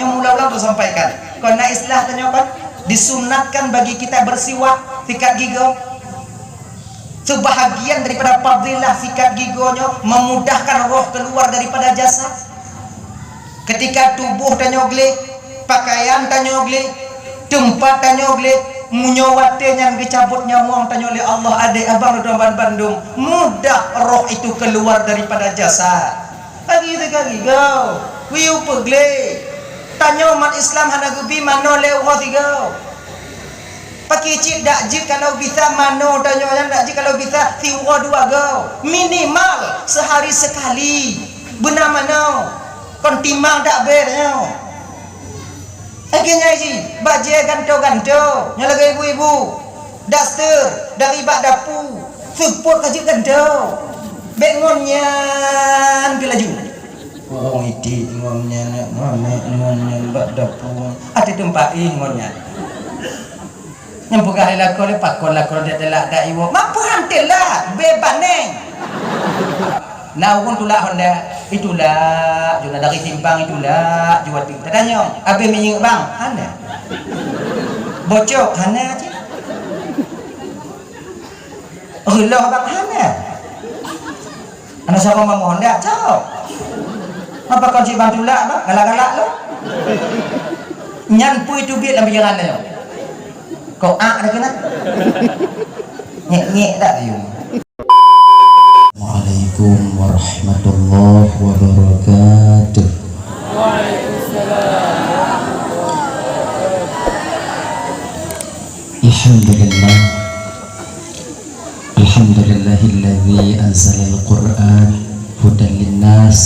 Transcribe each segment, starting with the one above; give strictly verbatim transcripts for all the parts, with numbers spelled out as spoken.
Nyoe mula-mula untuk sampaikan. Kon na istilah tanyoe kan, disunatkan bagi kita bersiwak, sikat gigi. Sebahagian daripada fadilah sikat gigi nyoe memudahkan roh keluar daripada jasad. Ketika tubuh tanyoe gleh, pakaian tanyoe gleh, teumpat tanyoe gleh, meunyoe watée nyan geucabot nyawöng tanyoe lé Allah, adék abang droe ban bandum, mudah roh itu keluar daripada jasad. Lagi teuka gigau, wiu peugleh. Tanyoe umat Islam hana geubi manoe lé uroe sigoe. Pakri cit dak jeuet kalau bisa manoe tanyoe nyan dak jeuet kalau bisa siuroe dua goe. Minimal sehari sekali. Beuna manoe. Kon timang dak bée tanyoe. Lagée nyan jih, bajée gantoe-gantoe, nyang lagée ibu-ibu, daster dari bak dapu, seupôt ka jeuet gantoe. Bék ngon nyan keu laju. Ureuëng iték ngon nyan, ngon nyan, ngon nyan bak dapu, até teumpat éh ngon nyan. Nyang peugah lé lakoe lé pakon lakoe dek teulak dak iwoe. Mapeuhan teulak, bée baneng. Na ureuëng tulak honda, itulak, juna dari simpang itulak, juwa ting. Tatanyong, abéh minyeuk bang? Hana. Bocok? Hana cit. Reuloh bang? Hana. Hana saboh mamoe honda, cok. Apa kon cit bang tulak bang? Galak-galak lo. Nyan pui teubiet lam pikiran nyoe. Kok ak dah kena? Nyek-nyek dak yum. Waalaikum warahmatullahi wabarakatuh. Alhamdulillah. Alhamdulillahilladzi anzalal Qur'an hudan linnas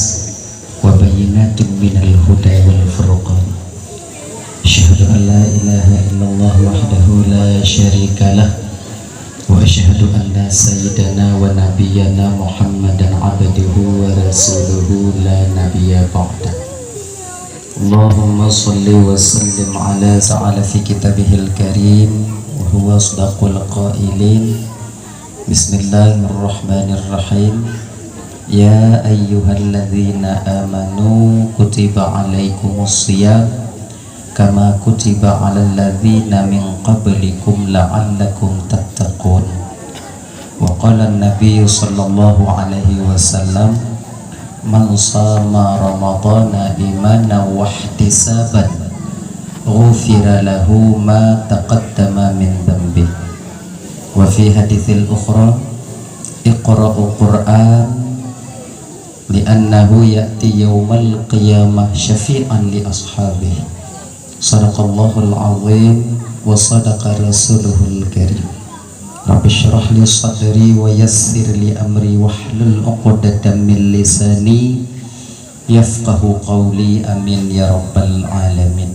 wa bayyinatin minal huda wal furqan. Asyhadu an la ilaha illallah wahdahu la syarika lah. Wa asyhadu anna sayyidana wa nabiyyana Muhammadan abduhu wa rasuluhu la nabiyya ba'dah. Allahumma shalli wa sallim ala ta'ala fi kitabihil karim wa huwa asdaqul qailin. Bismillahirrahmanirrahim. Ya ayyuhalladzina amanu kutiba alaikumus siyam kama kutiba alal ladzina min qablikum la'allakum tattaqun. Wa qala an-nabiyyu sallallahu alaihi wasallam, "Man shama ramadhana imanan wahtisaban, ghufira lahu ma taqaddama min dzanbih." Wa fi haditsil ukhra, "Iqra'u Qur'an li'annahu ya'ti yaumal qiyamah syafi'an li ashabih." Sadaqallahul azim wa sadaqa rasuluhul karim. Rabbi shrah li sadri wa yassir li amri wahlul uqdatam min lisani yafqahu qawli. Amin ya rabbal alamin.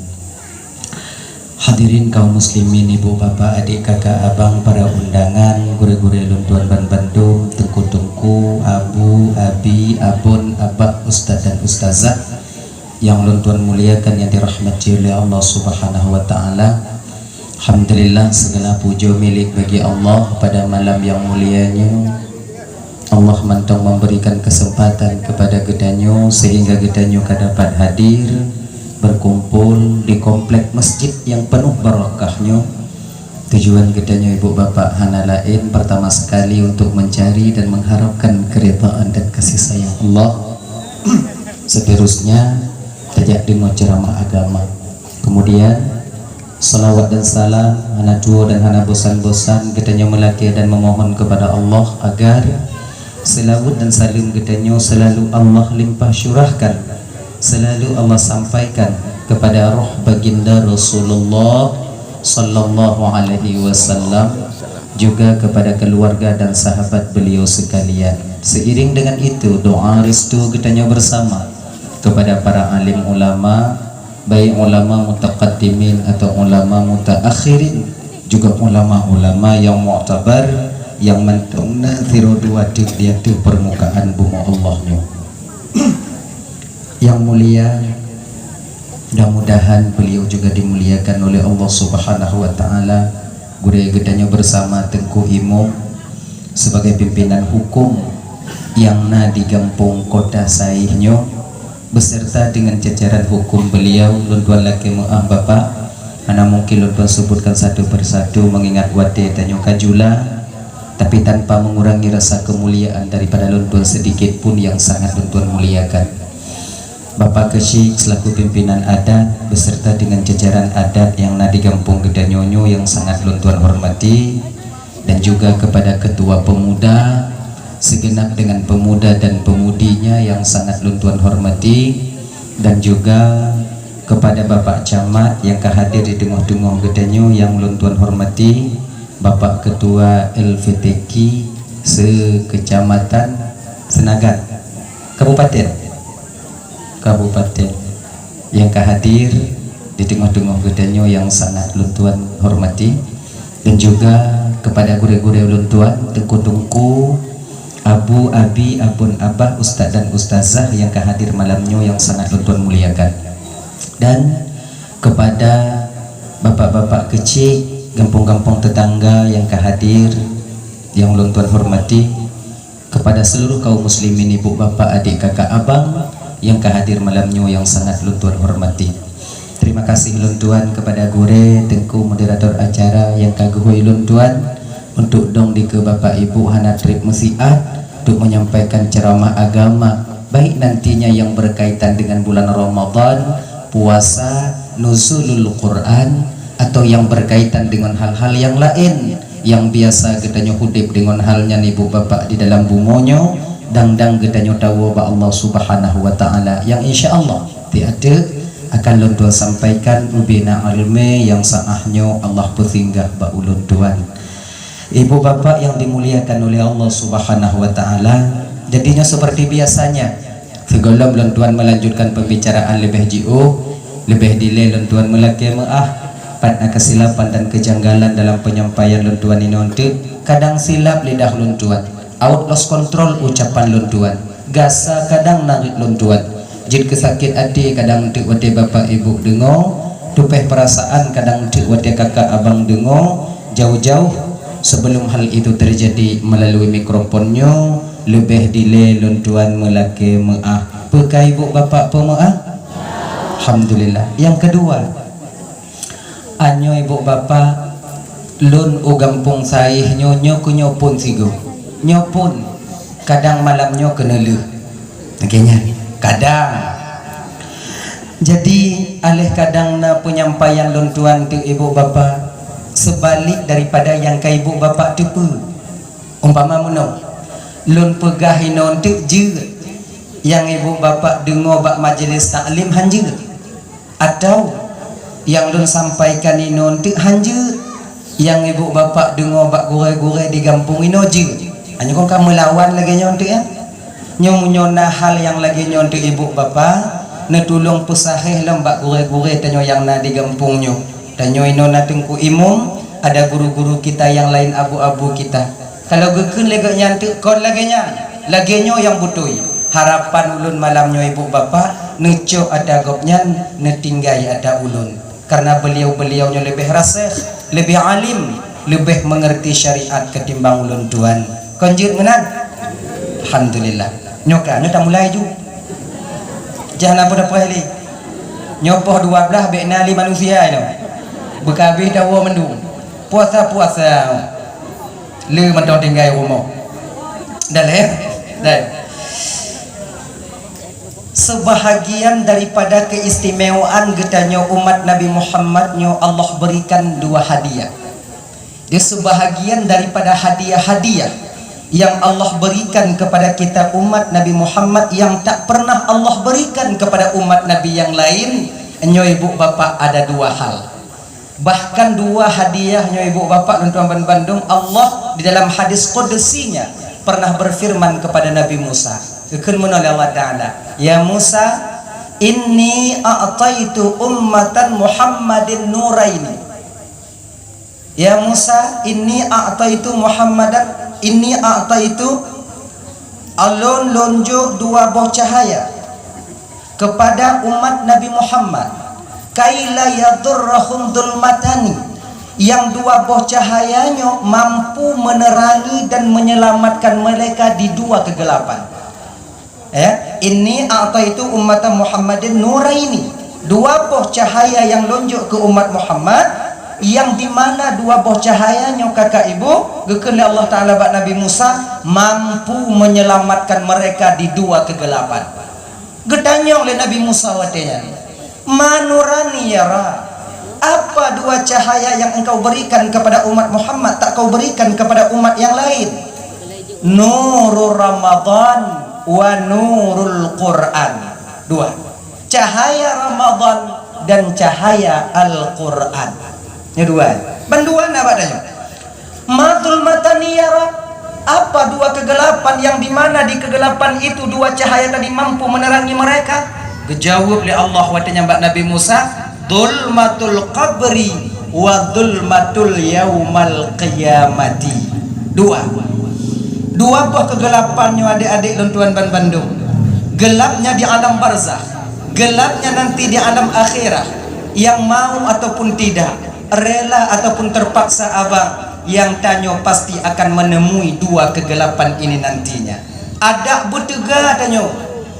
Hadirin kaum muslimin, ibu, bapak, adik, kakak, abang, para undangan, gurée-gurée lôn tuan ban bandum, teungku-teungku, abu, abi, abon, abah, ustaz dan ustazah nyang lôn tuan muliakan, nyang dirahmati oleh Allah Subhanahu wa taala. Alhamdulillah, segala puji milik bagi Allah pada malam yang mulia nyoe. Allah mantong memberikan kesempatan kepada geutanyoe sehingga geutanyoe ka dapat hadir berkumpul di komplek masjid yang penuh barakah nyoe. Tujuan geutanyoe ibu bapak hana laén, pertama sekali untuk mencari dan mengharapkan keridhaan dan kasih sayang Allah. Seterusnya, tajak deungoe ceramah agama. Kemudian, salawat dan salam hana tuwoe dan hana bosan-bosan geutanyoe meulakée dan memohon kepada Allah agar selawat dan salam geutanyoe selalu Allah limpah curahkan, selalu Allah sampaikan kepada roh baginda Rasulullah sallallahu alaihi wasallam, juga kepada keluarga dan sahabat beliau sekalian. Seiring dengan itu, doa restu geutanyoe bersama kepada para alim ulama, baik ulama mutaqaddimin atau ulama mutaakhirin, juga ulama-ulama yang muktabar, yang mantong na sidroe dua teuk di ateueh permukaan bumoe Allah nyoe. Yang mulia, mudah-mudahan beliau juga dimuliakan oleh Allah Subhanahu wa taala. Gurée geutanyoe bersama Teungku Imum sebagai pimpinan hukum yang na di Gampông Kota Saih nyoe, beserta dengan jajaran hukum beliau. Lôn tuan lakée meuáh Bapak, hana mungkin lôn tuan sebutkan satu persatu mengingat watée tanyoe ka jula, tapi tanpa mengurangi rasa kemuliaan daripada lôn tuan sedikit pun yang sangat lôn tuan muliakan. Bapak Keuchik selaku pimpinan adat beserta dengan jajaran adat yang na di gampông geutanyoe nyoe yang sangat lôn tuan hormati, dan juga kepada ketua pemuda segenap dengan pemuda dan pemudinya yang sangat lôn tuan hormati, dan juga kepada Bapak Camat yang ka hadir di teungoh-teungoh geutanyoe yang lôn tuan hormati, Bapak Ketua L V T Q se-Kecamatan Senagan, Kabupaten, Kabupaten yang ka hadir di teungoh-teungoh geutanyoe yang sangat lôn tuan hormati, dan juga kepada gurée-gurée lôn tuan, teungku-teungku, abu, abi, abon, abah, ustaz dan ustazah yang ka hadir malam nyoe yang sangat lôn tuan muliakan, dan kepada bapak-bapak keuchik gampông-gampông tetangga yang ka hadir yang lôn tuan hormati, kepada seluruh kaum muslimin, ibu, bapak, adik, kakak, abang yang ka hadir malam nyoe yang sangat lôn tuan hormati. Terima kasih lôn tuan kepada gurée teungku moderator acara yang ka geuhôi lôn tuan untuk dong dikeue bapak ibu hana treb meusiat untuk menyampaikan ceramah agama, baik nantinya yang berkaitan dengan bulan Ramadan, puasa, nuzulul Quran, atau yang berkaitan dengan hal-hal yang laén yang biasa geutanyoe udeb deungon hal nyan, ibu, bapak, di dalam bumoe nyoe, dang-dang geutanyoe tawoe bak Allah Subhanahu wa Ta'ala, yang insya Allah tieb-tieb akan lôn tuan sampaikan ubena ileumé nyang saah nyoe Allah peusinggah bak ulôn tuan. Ibu, bapak yang dimuliakan oleh Allah Subhanahu wa Ta'ala, jadinyoe seperti biasanya, sigohlom lôn tuan melanjutkan pembicaraan leubeh jiôh, leubeh dilée lôn tuan meulakée meuáh, pat na keusilapan dan kejanggalan dalam penyampaian lôn tuan inoe teuk, kadang silap lidah lôn tuan, awot lost control ucapan lôn tuan, gasa kadang na rot lôn tuan, jeuet keu sakét até kadang teuk watée bapak ibu deungoe, tupéh peurasaan kadang teuk watée kakak abang deungoe, jauh-jauh sebelum hal itu terjadi melalui mikrofon nyoe, leubeh dilée lôn tuan meulakée meuáh. Peu ka ibu bapak peumeuáh? Alhamdulillah. Nyang keudua, anyoe ibu bapak, lôn u gampông Saéh nyoe, nyoe keuh nyoe phon sigoe. Nyoe phon, kadang malam nyoe keuneulheueh. Lagée nyan, kadang. Jadi, aléh kadang na penyampaian lôn tuan teuk ibu bapak, seubalik daripada nyang ka ibu bapak teupeue. Umpama meunoe, lôn peugah inoe teuk jeuet, nyang ibu bapak deungoe bak majelis taklim han jeuet. Atawa nyang lôn sampaikan inoe teuk han jeuet, nyang ibu bapak deungoe bak gurée-gurée di gampông inoe jeuet. Nyoe kon ka meulawan lagée nyoe teuk, ya. Nyoe meunyoe na hal nyang lagée nyoe teuk ibu bapak, neutulông peusahéh lom bak gurée-gurée tanyoe nyang na di gampông nyoe. Tanyoe inoe na teungku imum, ada guru-guru kita nyang laén, abu-abu kita. Kalau geukheun lé geuhnyan teuk kon lagée nyan, lagée nyoe nyang beutôi. Harapan ulôn malam nyoe ibu bapak, neucok ata gobnyan, neutinggai ata ulôn. Karena beliau-beliau nyoe leubeh raséh, leubeh alim, leubeh mengerti syariat ketimbang ulôn tuan. Kon jeuet meunan? Alhamdulillah. Nyoe ka, nyoe tamulai ju. Jah na peue-peue lé. Nyoe poh dua blaih bék na lé manusia nyoe. Beukabeh tawoe mandum. Puasa-puasa. Le mantong tinggai rumoh. Dah lé? Dah. Sebahagian daripada keistimewaan geutanyoe umat Nabi Muhammad nyoe Allah berikan dua hadiah. Di sebahagian daripada hadiah-hadiah yang Allah berikan kepada kita umat Nabi Muhammad yang tak pernah Allah berikan kepada umat Nabi yang lain, nyoe ibu bapak ada dua hal. Bahkan dua hadiah nyoe ibu bapak lôn tuan ban-, bandum Allah di dalam hadis qudsinya pernah berfirman kepada Nabi Musa. Geukheun meunoe lé Allah Ta'ala, "Ya Musa, inni a'taitu ummatan Muhammadin nuraini." Ya Musa, inni a'taitu Muhammadan, inni a'taitu, ulôn lôn jok dua boh cahaya kepada umat Nabi Muhammad, kaila yadurrahum dhulmatani, yang dua boh cahaya nyoe mampu menerangi dan menyelamatkan mereka di dua kegelapan. Ya, "Inni a'taitu ummata Muhammadin nuraini." Dua boh cahaya nyang lôn jok keu umat Muhammad, nyang di mana dua boh cahaya nyoe, kakak ibu, geukheun lé Allah Taala bak Nabi Musa, mampu menyelamatkan mereka di dua kegelapan. Geutanyong lé Nabi Musa watée nyan, "Ma nurani ya Rab? Apa dua cahaya yang engkau berikan kepada umat Muhammad tak kau berikan kepada umat yang lain?" "Nurur Ramadan wa nurul Quran." Dua. Cahaya Ramadan dan cahaya Al-Quran. Nyoe dua. Bandua na bak tanyoe. "Ma zulmatani ya Rab? Apa dua kegelapan yang di mana di kegelapan itu dua cahaya tadi mampu menerangi mereka?" Geujaweueb lé Allah watée nyan bak Nabi Musa, "Zulmatul qabri wa zulmatul yaumal qiyamati." Dua. Dua boh kegelapan nyoe, adék-adék lôn tuan banbandum. Gelapnya di alam barzakh, gelapnya nanti di alam akhirah, yang mau ataupun tidak, rela ataupun terpaksa abang, nyang tanyoe pasti akan menemui dua kegelapan ini nantinya. Adak beuteuga tanyoe,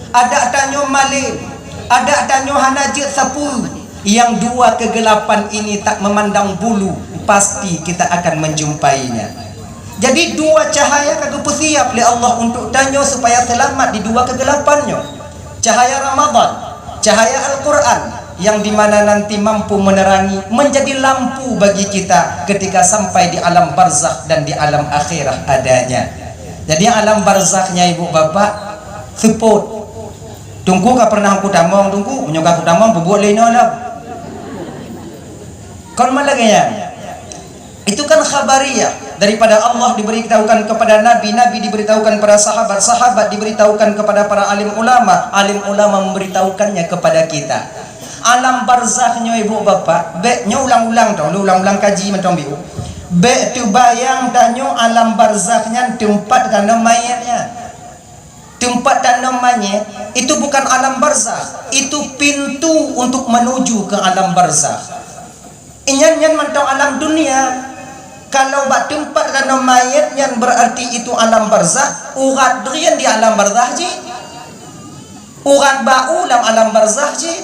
adak tanyoe malem, adak tanyoe hana jeuet sapeue, nyang dua kegelapan ini tak memandang bulu, pasti kita akan menjumpainya. Jadi, dua cahaya ka geupeusiap lé Allah untuk tanyoe supaya seulamat di dua kegelapan nyoe. Cahaya Ramadan, cahaya Al-Quran, yang di mana nanti mampu menerangi, menjadi lampu bagi kita ketika sampai di alam barzakh dan di alam akhirah adanya. Jadi, alam barzakh nyan, ibu bapak, seupôt. Teungku ka pernah kutamong, Teungku, meunyoe ka kutamong, peubuet lé inoe lom. Kon man lagée nyan. Itu kan khabariyah, daripada Allah diberitahukan kepada Nabi, Nabi diberitahukan kepada sahabat, sahabat diberitahukan kepada para alim ulama, alim ulama memberitahukannya kepada kita. Alam barzakh nyoe, ibu bapak, bék nyoe ulang-ulang tau, ulang-ulang kaji mantong biu. Bék teubayang tanyoe alam barzakh nyan teumpat tanom manyét nyan. Teumpat tanom manyét itu bukan alam barzakh, itu pintu untuk menuju ke alam barzakh. Inyan nyan mantong alam dunia. Kalau bak teumpat tanom manyét nyan, berarti itu alam barzakh, urat drien di alam barzakh jih. Urat bak u lam alam barzakh jih.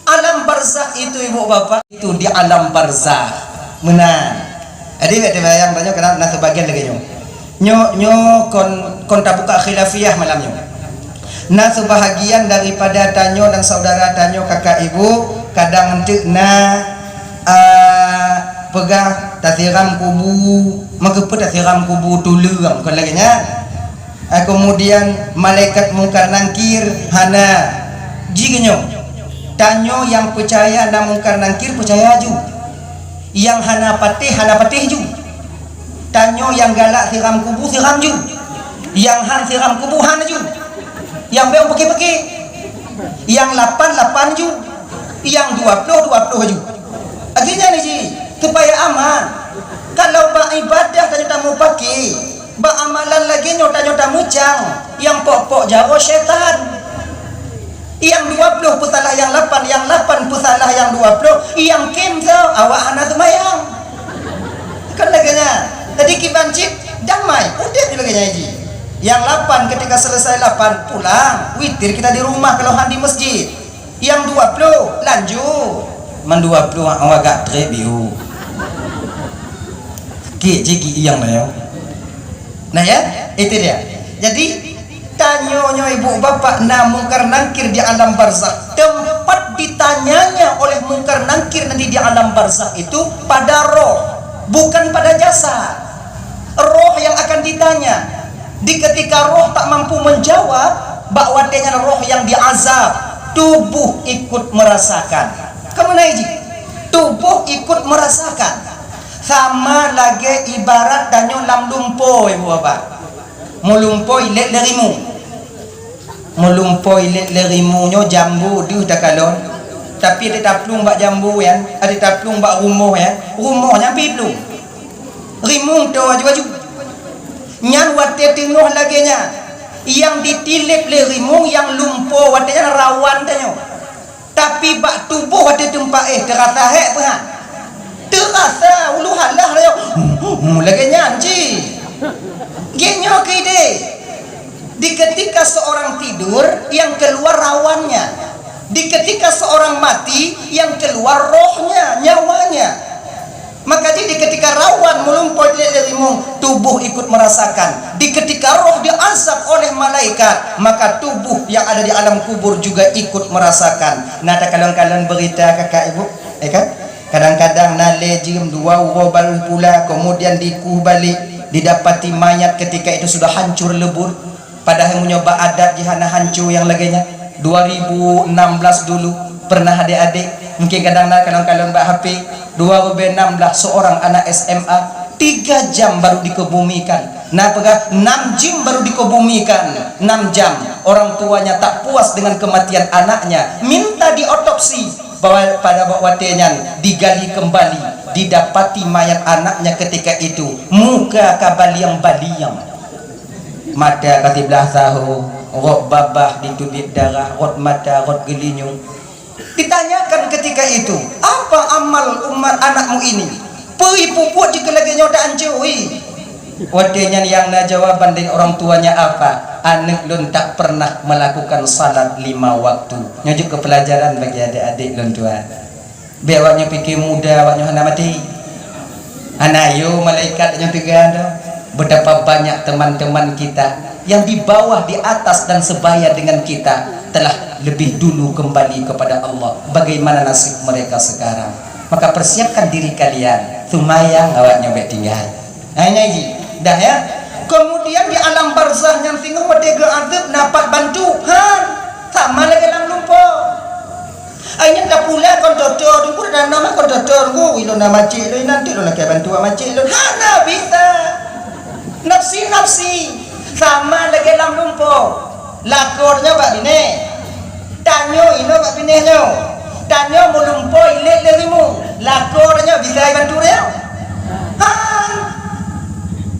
Alam barzakh itu, ibu bapak, itu di alam barzakh. Meunan. Jadi, bék teubayang tanyoe keunan na seubagian lagée nyoe. Nyoe, nyoe kon, kon tabuka khilafiyah malam nyoe. Na seubahagian daripada tanyoe dan saudara tanyoe, kakak ibu, kadang enteuk na, a, peugah tasiram kubu, meukeupeu tasiram kubu tuleueng, kon lagée nyan. A, kemudian malaikat Mungkar Nangkir hana. Jih nyoe, tanyoe nyang peucaya na Mungkar Nangkir, peucaya ju. Nyang hana patéh, hana patéh ju. Tanyoe nyang galak siram kubu, siram ju. Nyang han siram kubu, han ju. Nyang bék peuké-peuké. Nyang lapan, lapan ju. Nyang dua ploh, dua ploh ju. Akhirnya ni ji, supaya aman. Kalau bak ibadah tanyoe tamupaké, bak amalan lagée nyoe tanyoe tameucang, nyang pok-pok jaroe syaitan. Nyang dua ploh peusalah nyang lapan, nyang lapan peusalah nyang dua ploh, nyang kém soe, awak hana seumayang. Kan lagée nyan. Jadi kiban cit damai, udeb di lagée nyan ji. Nyang lapan ketika selesai lapan, pulang, witir kita di rumah kalau han di masjid. Nyang dua ploh, lanjut. Man dua ploh awak gak treb biu. Kik jih ki iyang na ya. Nah ya, itu dia. Jadi, tanyoe nyoe ibu bapak na Mungkar Nangkir di alam barzakh. Tempat ditanyanya oleh Mungkar Nangkir nanti di alam barzakh itu pada roh, bukan pada jasad. Roh yang akan ditanya. Di ketika roh tak mampu menjawab, bak watée nyan roh yang diazab, tubuh ikut merasakan. Kamu naik ji? Tubuh ikut merasakan. Sama lagée ibarat tanyoe lam lumpo, ibu bapak. Meulumpo ilét lé rimueng. Meulumpo ilét lé rimueng nyoe jambu deuh takalon. Tapi adak taplueng bak jambu nyan, adak taplueng bak rumoh nyan, rumoh nyan pih plueng. Rimueng toe aju-aju. Nyan watée teungoh lagée nyan, nyang ditilép lé rimueng nyang lumpo watée nyan rawan tanyoe. Tapi bak tuboh watée teumpat éh teurasa hék peuhan. Teurasa ulu halah rayoe. Lagée nyan cit. Gét nyoe keu idéh. Di ketika seorang tidur, yang keluar rawannya. Di ketika seorang mati, yang keluar rohnya, nyawanya. Maka di, di ketika rawan meulumpoe lé limong, tubuh ikut merasakan. Di ketika roh diazab oleh malaikat, maka tubuh yang ada di alam kubur juga ikut merasakan. Nah, takalon-kalon berita kakak ibu, ya kan? Kadang-kadang na lé jeuem dua uroe baru pula, kemudian dikueh balik, didapati mayat ketika itu sudah hancur lebur. Padahai meunyoe bak adat jih hana hanco nyang lagée nyan. Dua ribu enam belas dulu pernah adék-adék, mungkin kadang na kalon-kalon bak H P, dua ribu enam belas seorang anak S M A tiga jam baru dikebumikan. Na peugah enam jim baru dikebumikan, enam jam. Orang tuanya tak puas dengan kematian anaknya, minta diotopsi. Bahwa pada watée nyan digali kembali, didapati mayat anaknya ketika itu muka ka baliang-baliang. Mata ka siblah saho, rot babah ditubiet darah, rot mata, rot geulinyueng. Ditanyakan ketika itu, "Apa amal umat anakmu ini? Peue peubuet jih keu lagée nyoe ta ancuri?" Watée nyan nyang na jawaban dari orang tuanya apa? "Aneuëk lôn tak pernah melakukan salat lima waktu." Nyoe jeuet keu pelajaran bagi adék-adék lôn tuan. Bék awak nyoe pike muda, awak nyoe hana maté. Hana yo malaikat nyoe teuga dah. Betapa banyak teman-teman kita yang di bawah, di atas, dan sebaya dengan kita telah lebih dulu kembali kepada Allah. Bagaimana nasib mereka sekarang? Maka persiapkan diri kalian. Seumayang awak nyoe bék tinggai. Hai ngaji. Dah ya. Kemudian di alam barzah nyang singoh watée geuazab na pat bantu. Han. Sama lagée lam lumpoe. Ai nyan tapula kon toto, teungku dah nama kon toto, teungku, ilôn na macik lôn, nanti lôn lakée bantu macik lôn. Hana bisa. Nafsi-nafsi. Sama lagée lam lumpoe. Lakoe nyoe bak binéh. Tanyoe inoe bak binéh nyoe. Tanyoe meulumpoe ilét lé rimueng. Lakoe nyoe bisa ibantu nyoe. Han.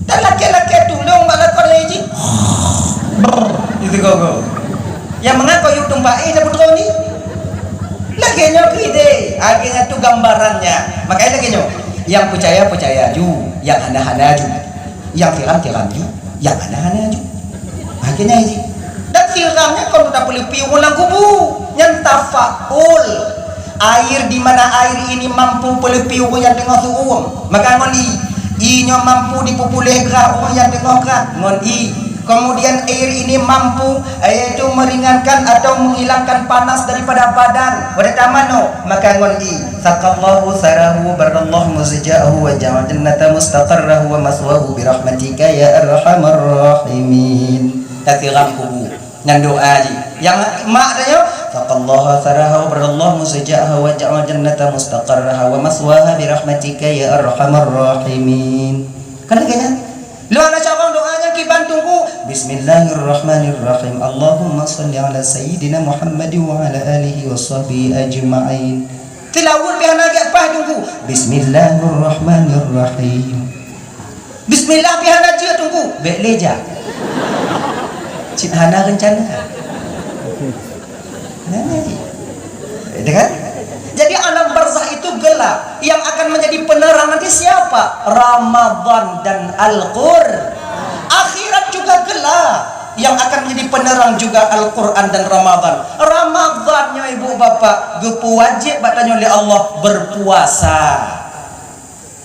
Dan lakée-lakée tulông bak lakoe nyoe jih. Brr, itu gogo. Nyang mangat kayue tumpah éh lam putroe ni. Lagée nyoe keu idéh, lagée nyan tu gambarannya. Makanya lagée nyoe, nyang peucaya, peucaya ju, nyang hana, hana ju. Nyang tiram, tiram ju, nyang hana, hana ju. Akhirnya ini. Dan tiram nyan kon tapeuleupie ureuëng lam kubu, nyan tafaul. Air di mana air ini mampu peuleupie ureuëng nyang teungoh suuem, maka ngon ié. Ié nyoe mampu jipeupuléh grah ureuëng nyang teungoh grah, ngon ié. Kemudian air ini mampu, yaitu meringankan atau menghilangkan panas daripada badan. Pada tamano, maka ngon ié. Saqallahu tharahu barrallahu muzja'ahu wa ja'al jannata mustaqarrahu wa maswahu birahmatika ya arhamar rahimin. Tasiram kubu. Nyan doa jih. Nyang mak tanyoe, "Saqallaha tharaha wa barrallahu muzja'aha wa ja'al jannata mustaqarraha wa maswaha birahmatika ya arhamar rahimin." Kan lagée nyan? Lôn hana carông doa nyang kiban teungku. Bismillahirrahmanirrahim. Allahumma shalli ala sayyidina Muhammad wa ala alihi wa sahbihi ajma'in. Tilaweuet pih hana gét paih teungku. Bismillahirrahmanirrahim. Bismillah pih hana jeuet teungku, bék lé jak. Cit hana reuncana. Nah, jadi. Itu kan? Jadi alam barzah itu gelap. Yang akan menjadi penerang nanti siapa? Ramadan dan Al-Qur. Akhirat juga gelap. Yang akan menjadi penerang juga Al-Quran dan Ramadan. Ramadan nyoe ibu bapak geupeuwajéb bak tanyoe lé Allah berpuasa.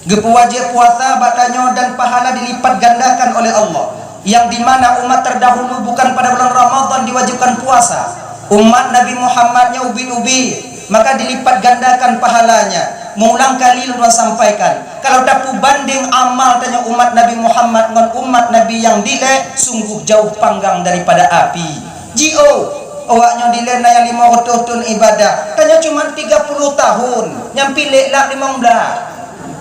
Geupeuwajéb puasa bak tanyoe dan pahala dilipat gandakan oleh Allah, yang di mana umat terdahulu bukan pada bulan Ramadan diwajibkan puasa. Umat Nabi Muhammad nyoe ubit-ubit, maka dilipat gandakan pahalanya. Meulang kali lôn sampaikan, kalau tapeubandeng amal tanyoe umat Nabi Muhammad ngon umat Nabi nyang dilée, sungguh jauh panggang daripada api. Jiôh, awak nyoe dilée na nyang limong reutôh thon ibadah, tanyoe cuma tiga puluh tahun, nyan pih lé lak limong blaih.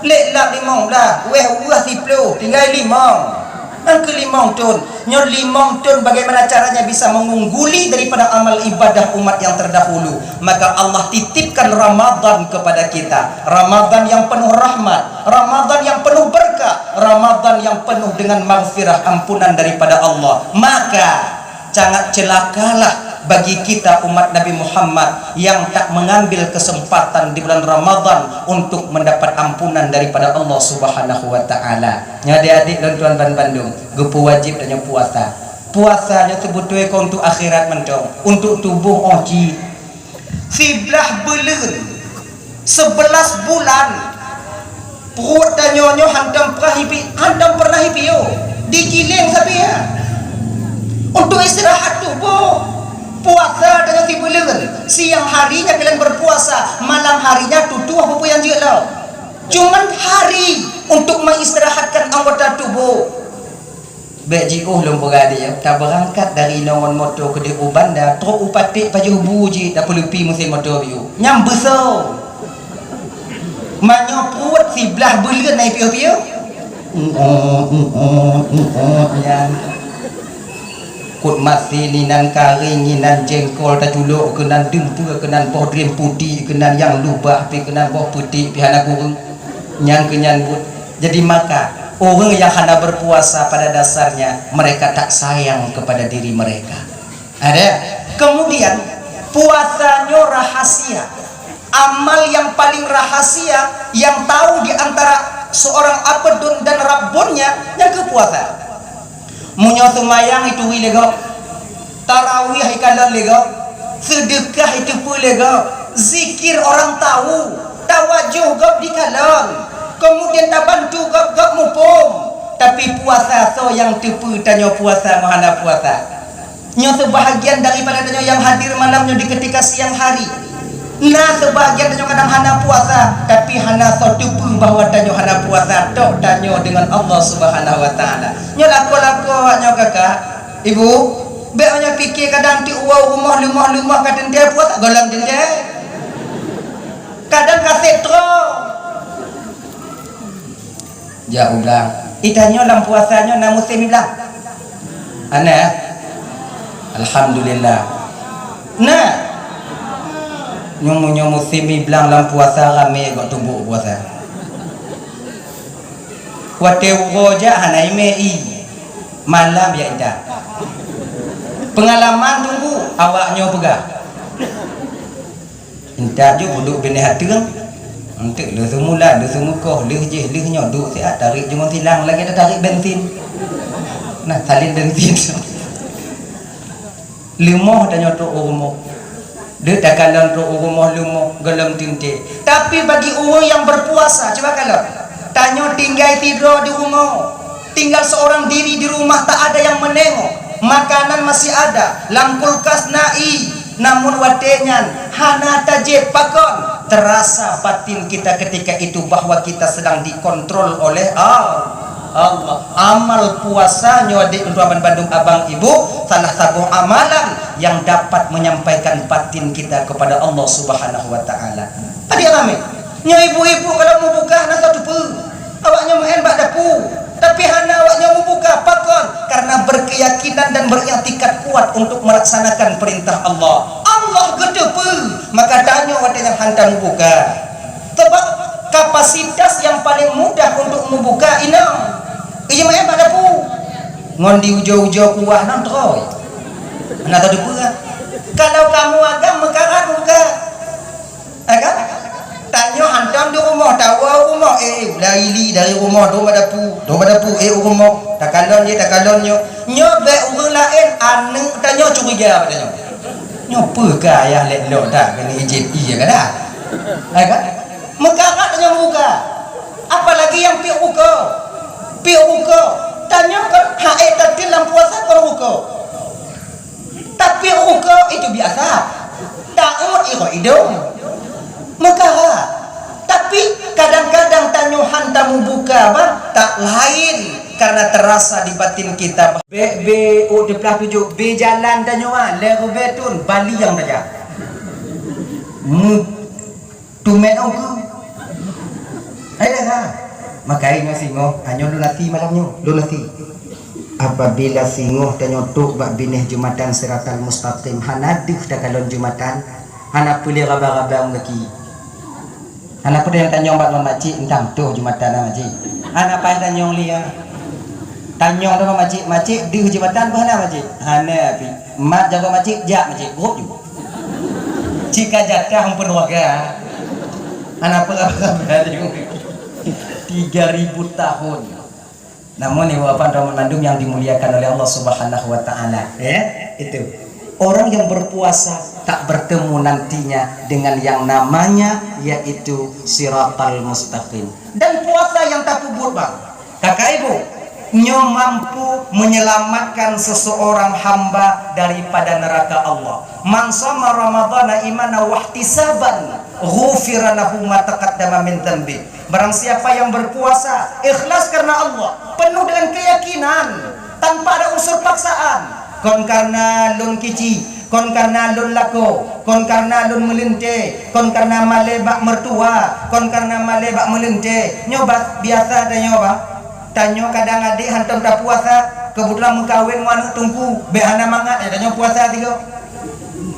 Lé lak limong blaih, wéh weueh siplôh, tinggai limong. Nyang keu limong thon, nyoe limong thon bagaimana caranya bisa mengungguli daripada amal ibadah umat yang terdahulu? Maka Allah titipkan Ramadan kepada kita. Ramadan yang penuh rahmat, Ramadan yang penuh berkah, Ramadan yang penuh dengan maghfirah, ampunan daripada Allah. Maka sangat celakalah bagi kita umat Nabi Muhammad yang tak mengambil kesempatan di bulan Ramadan untuk mendapat ampunan daripada Allah Subhanahu wa taala. Nyoe adik-adik lôn tuan ban bandum, geupeuwajéb tanyoe puasa. Puasa nyoe seubeutôi kon untuk akhirat mantong, untuk tuboh 'oh jih. Siblaih buleuen, sebelas bulan, pruet tanyoe nyoe hantom pernah ipi-, hantom pernah ipiôh, digiléng sabe. Untuk istirahat tuboh, puasa tanyoe sibuleuen, siang hari nyan kalian berpuasa, malam hari nyan tutoe peue-peue nyang jeuet lom. Cuman hari untuk mengistirahatkan anggota tubuh. Bèk jiôh lôn peugah lé, tabeurangkat dari inoe ngon moto keudéh u Banda, trok u Paték pajoh bu jih, tapeuleupi meusén moto piôh. Nyang beusoe. Meunyoe pruet siblaih buleuen na ipiôh-piôh. Nyan. Kut masin inan karéng, inan jengkol taculok keunan dumpeue, keunan boh drien putéh, keunan nyang lubah pi, keunan boh peuték pi hana kureueng. Nyang keu nyan buet. Jadi maka, ureuëng nyang hana berpuasa pada dasarnya, mereka tak sayang kepada diri mereka. Ada? Kemudian, puasa nyoe rahasia. Amal yang paling rahasia, yang tahu di antara seorang abdun dan Rabbunnya, nyang keu puasa. Meunyoe seumayang ituri lé gob, tarawih ikalon lé gob, seudeukah iteupeue lé gob, zikir orang tahu, tawajoh gob dikalon, kemudian tabantu gob, gob muphom. Tapi puasa soe nyang teupeue tanyoe puasa ngon hana puasa? Nyoe seubahagian daripada tanyoe nyang hadir malam nyoe di ketika siang hari. Na seubahagian tanyoe kadang hana puasa, tapi hana soe teupeue bahwa tanyoe hana puasa, tok tanyoe deungon Allah Subhanahu wa Taala. Nyoe lakoe-lakoe awak nyoe kakak, ibu, bèk awak nyoe pike kadang ti uroe rumoh leumoh-leumoh ka teuntèe puasa, gohlom teuntèe. Kadang ka sép troh. Jak u blang. Itanyoe lam puasa nyoe na musém i blang? Hana? Alhamdulillah. Na? Nyoe, nyoe musém i blang lam puasa ramé gok tuboh puasa. Watèe uroe jak hana imè i. Malam jak intat. Peungalaman teungku, awak nyoe peugah. Intat ju peuduek binéh ateueng. Enteuk lheueh seumulan, lheueh seumeukoh, lheueh jih, lheueh nyoe, duek siat, tarek ju ngon silang lagèe tatarek bensin. Nah, salin bensin. Leumoh tanyoe trok u rumoh. Deuek takalon trok u rumoh leumoh, gohlom teuntèe. Tapi bagi ureuëng nyang berpuasa, cuba kalon. Tanyoe tinggai sidroe di rumoh. Tinggal seorang diri di rumah, tak ada yang menengok. Makanan masih ada, lam kulkas na ie, namun watèe nyan hana tajieb. Pakon? Terasa batin kita ketika itu bahwa kita sedang dikontrol oleh Al-, Allah. Amal puasa nyoe, adik, untuk bandum abang ibu, salah saboh amalan yang dapat menyampaikan batin kita kepada Allah Subhanahu wa Taala. Adik ramé, nyoe ibu-ibu kalau meubuka hana soe teupeue. Awak nyoe meu'en bak dapu, tapi hana awak nyoe meubuka. Pakon? Karena berkeyakinan dan beriktikad kuat untuk melaksanakan perintah Allah. Allah geuteupeue, maka tanyoe watèe nyan hantom meubuka. Sebab kapasitas yang paling mudah untuk meubuka inong. Ijih meu'en bak dapu. Ngon di ujoe-ujoe kuah nang trôi. Hana tateupeue. Kalau kamoe agam meukarat meubuka. Eh, kan? Tanyoe hantom di rumoh, tawoe u rumoh, eh, eh, ulai ili dari rumoh, dong bak dapu, dong bak dapu, eh, u rumoh, takalon jih, takalon nyoe. Nyoe bèk ureuëng laén, aneuk tanyoe curiga bak tanyoe. Nyoe peue keu ayah lé lôn that keuneuk ijép ie ka dah? Eh, kan? Meukarat tanyoe meubuka. Apalagi nyang piep ruko. Piep ruko. Tanyoe kon hak ék tateun lam puasa kon ruko. Tapi ruko itu biasa. Taôt iro idong. Meukarat. Tapi kadang-kadang tanyoe han tameubuka, bah, tak laén karena terasa di batin kita, bah. Bèk, bèk, oh, teuplah tujoh, bèk jalan tanyoe, ah, lhèe ribèe thôn, baliang tajak. Mu-, Tumet ongkeu. Hai dah ha. Makai nyoe singoh, ha, nyoe lôn lati malam nyoe, lôn lati. Apabila singoh tanyoe trok bak binéh jumatan Siratal Mustaqim, hana deuh takalon jumatan, hana peue lé raba-raba ong gaki. Hana peue nyang tanyong bak lôn, "Makcik, entah beutôi jumatan na, Makcik?" Hana payah tanyong lé, ha. Tanyong teuma, "Makcik, makcik deuh jumatan peue hana, Makcik?" "Hana pi." Mat jaroe makcik, jak makcik, grob ju. Cit ka jatah meupeue warga. Hana peue-peue. Tiga ribu tahun. Namun, ibu bapak dan teman-teman yang dimuliakan oleh Allah Subhanahu wa Ta'ala, ya, itu orang yang berpuasa tak bertemu nantinya dengan yang namanya, yaitu siratal mustaqim. Dan puasa yang tapeubuet, bang, kakak ibu, nyoe mampu menyelamatkan seseorang hamba daripada neraka Allah. "Man shama Ramadhana imanan wahtisaban, ghufira lahu ma taqaddama min dzanbi." Barang siapa yang berpuasa ikhlas karena Allah, penuh dengan keyakinan, tanpa ada unsur paksaan, kon karena lôn kici, kon karena lôn lakoe, kon karena lôn meuleuntée, kon karena malée bak mertua, kon karena malée bak meuleuntée, nyoe ba-, biasa tanyoe, bang. Tanyoe kadang adik hantom tapuasa, keubeutulan meukawen ngon aneuk teungku, bék hana mangat, eh, tanyoe puasa tiga.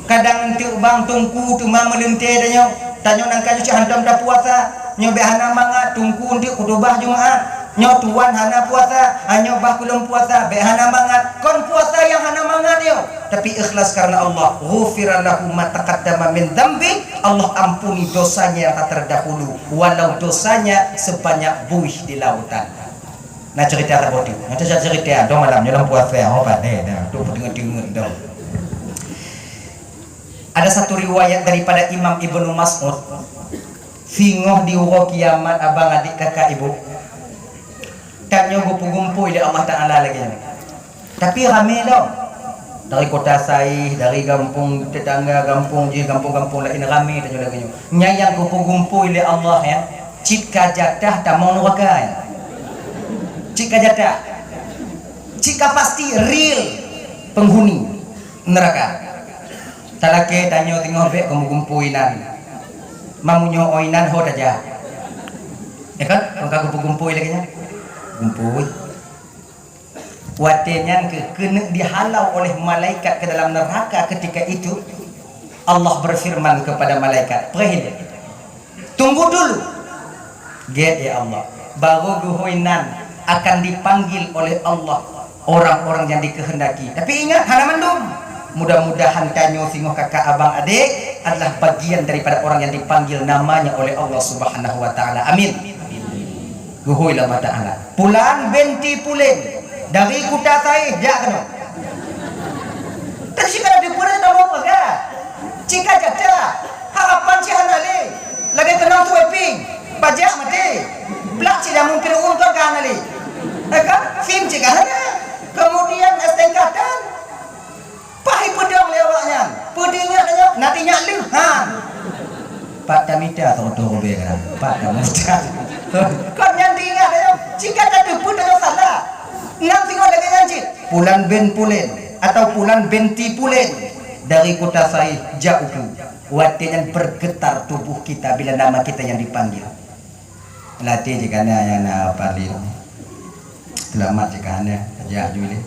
Kadang eunteuk bang teungku teuma meuleuntée tanyoe, tanyoe nangka nyoe cit hantom tapuasa, nyoe bék hana mangat, teungku eunteuk khutubah Jumat, nyoe tuan hana puasa, nyoe bah kulom puasa, bék hana mangat. Kon puasa nyang hana mangat nyoe, tapi ikhlas karena Allah. Ghufira lahu ma taqaddama min dzanbi, Allah ampuni dosanya yang telah terdahulu, walau dosanya sebanyak buih di lautan. Nah, cerita saboh teuk. Nah, cerita, cerita, dong malam nyoe lam puasa, oh, pandai dah. Tu peungeut-peungeut dong. Ada satu riwayat daripada Imam Ibnu Mas'ud, singoh di uroe kiamat, abang, adik, kakak, ibu, tanyoe geupeugumpôi lé Allah Ta'ala lagée nyoe. Tapi ramé lom. Dari Kota Saih, dari gampông tetangga, gampông jih, gampông-gampông laén, ramé tanyoe lagée nyoe. Nyan nyang geupeugumpôi lé Allah, ya, cit ka jatah tamong nuraka, ya. Cit ka jatah. Cit ka pasti real penghuni neraka. Talakée tanyoe teungoh bék kamoe gumpôi inan. Mamunyoe inan ho tajak. Ya kan? Kon ka geupeugumpôi lagée nyan. Gumpôi. Watée nyan keuh keuneuk dihalau oleh malaikat ke dalam neraka ketika itu, Allah berfirman kepada malaikat, "Preh ilée." Tunggu dulu. Gét, ya Allah. Baru geuhôi nan akan dipanggil oleh Allah orang-orang yang dikehendaki. Tapi ingat, hana mandum. Mudah-mudahan tanyoe singoh kakak abang adik adalah bagian daripada orang yang dipanggil namanya oleh Allah Subhanahu wa Ta'ala. Amin. Geuhôi lé Allah Ta'ala. Pulan binti Pulen dari Kuta Saih jak keunoe. Tapi cit ka teupeue tamong paga. Cit ka jatah. Harapan cit hana lé. Lagée keunong tuwéh pieng. Pajak maté. Plak cit nyang mungken ureueng kon ka hana lé. Eh kan? Sim cit ka hana. Kemudian S T N K tan. Paih ipeudong lé awak nyan. Peue teuingat tanyoe? Na teuingat lheueh, ha. Pat tamita teuh-teuh rubée keunan. Pat tamita. Kon nyan teuingat tanyoe. Cit ka tateupeue tanyoe salah. Nyan singoh lagée nyan cit. Pulan bin Pulen atau Pulan binti Pulen dari Kuta Saih jak ukeue. Watée nyan bergetar tubuh kita bila nama kita yang dipanggil. Latih cit ka na nyang na paling. Seulamat cit ka na, jak ju lé.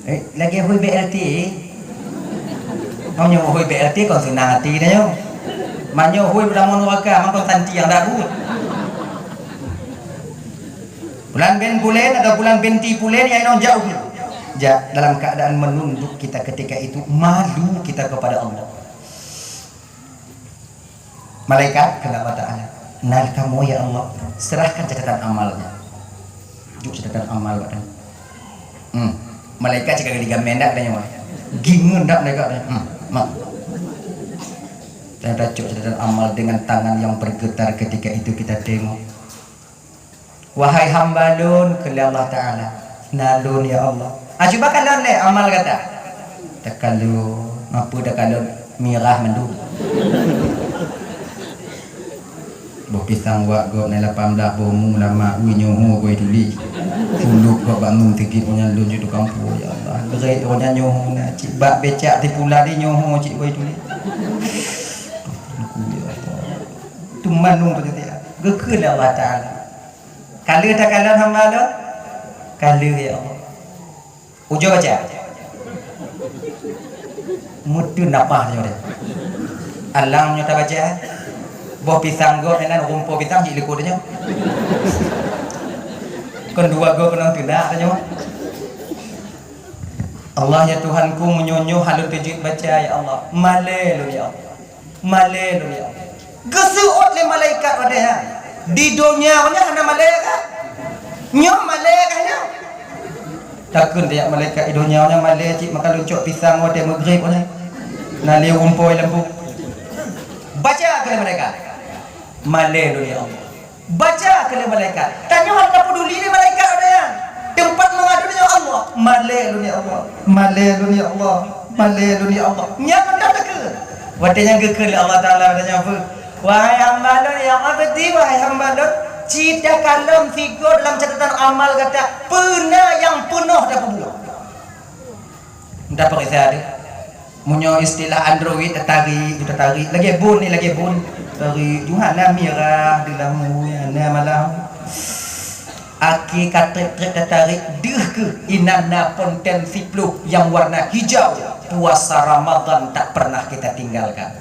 Eh, lagée hui B L T. Meunyoe hui B L T kon seunang até tanyoe. Meunyoe hui beulamoe nuraka, mangkon santi nyang dak buet. Pulan bin Pulen atau Pulan binti Pulen nyang inong jauh. Jak dalam keadaan menunduk kita ketika itu, malu kita kepada Allah. Malaikat kheun Allah Ta'ala, "Nan kamoe ya Allah, serahkan catatan amalnya." Jok catatan amal bak tanyoe. Hmm. Malaikat cit ka geuligamen dak tanyoe. Gingeun dak malaikat tanyoe. Hmm. Mak. Dan tacok catatan amal dengan tangan yang bergetar ketika itu kita tengok. "Wahai hamba lôn," kheun lé Allah Ta'ala, "na lôn ya Allah." Ah, cuba kalon lé amal gata. Takalon, apa takalon? Mirah mandum. Boh pisang wak gob na lapan blah boh mu lama ui nyoho goi tuli. Sulup gob bangun tigit nyan lôn jeuet kampung, ya Allah. Gerai nyan nyoho na cit bak becak tipu lari nyoho cit goi tuli. Teuma nung tu teuka. Geukheun lé Allah Ta'ala. Ka lheueh takalon hamba lôn? Ka lheueh, ya Allah. Ujoe baca. Meuteun nafah nyoe deh. Alam nyoe tabaca. Boh pisang gob inan rumpok pisang jih likot nyoe. Kon dua gob keunoe teunak nyoe. Allah ya Tuhanku, meunyoe nyoe han lôn teujeuet baca, ya Allah. Malée lôn, ya Allah. Malée lôn, ya Allah. Geuseuôt lé malaikat watée nyan. Di donya nyoe hana malée ka? Nyoe malée ka Takheun tajak malaikat, "Eh, donya nyan malèe cit, maka lôn cok pisang watèe meugreb nyan. Na lé rumpoi lam buet." Baca keu lé malaikat, "Malèe lôn ya Allah." Baca keu lé malaikat. Tanyoe hana peduli lé malaikat ada nyan. Teumpat mengadu nyoe Allah. "Malèe lôn ya Allah. Malèe lôn ya Allah. Malèe lôn ya Allah." Nyan mantap takheun. Watèe nyan geukheun lé Allah Taala, watèe nyan peue? "Wahai hamba lôn, ya abdi, wahai hamba lôn, ci takalon sigoe dalam catatan amal gata, peue na nyang peunoh tapeubuet." Entah peuriksa deh. Meunyoe istilah Android, tatarik, tatarik. Lagèe bun ni, lagèe bun. Tarik, ju hana mirah, dilamui, hana malam. Akhé ka trép-trép tatarik, deuh keuh inan na fonten siploh nyang warna hijau. Puasa Ramadan tak pernah kita tinggalkan.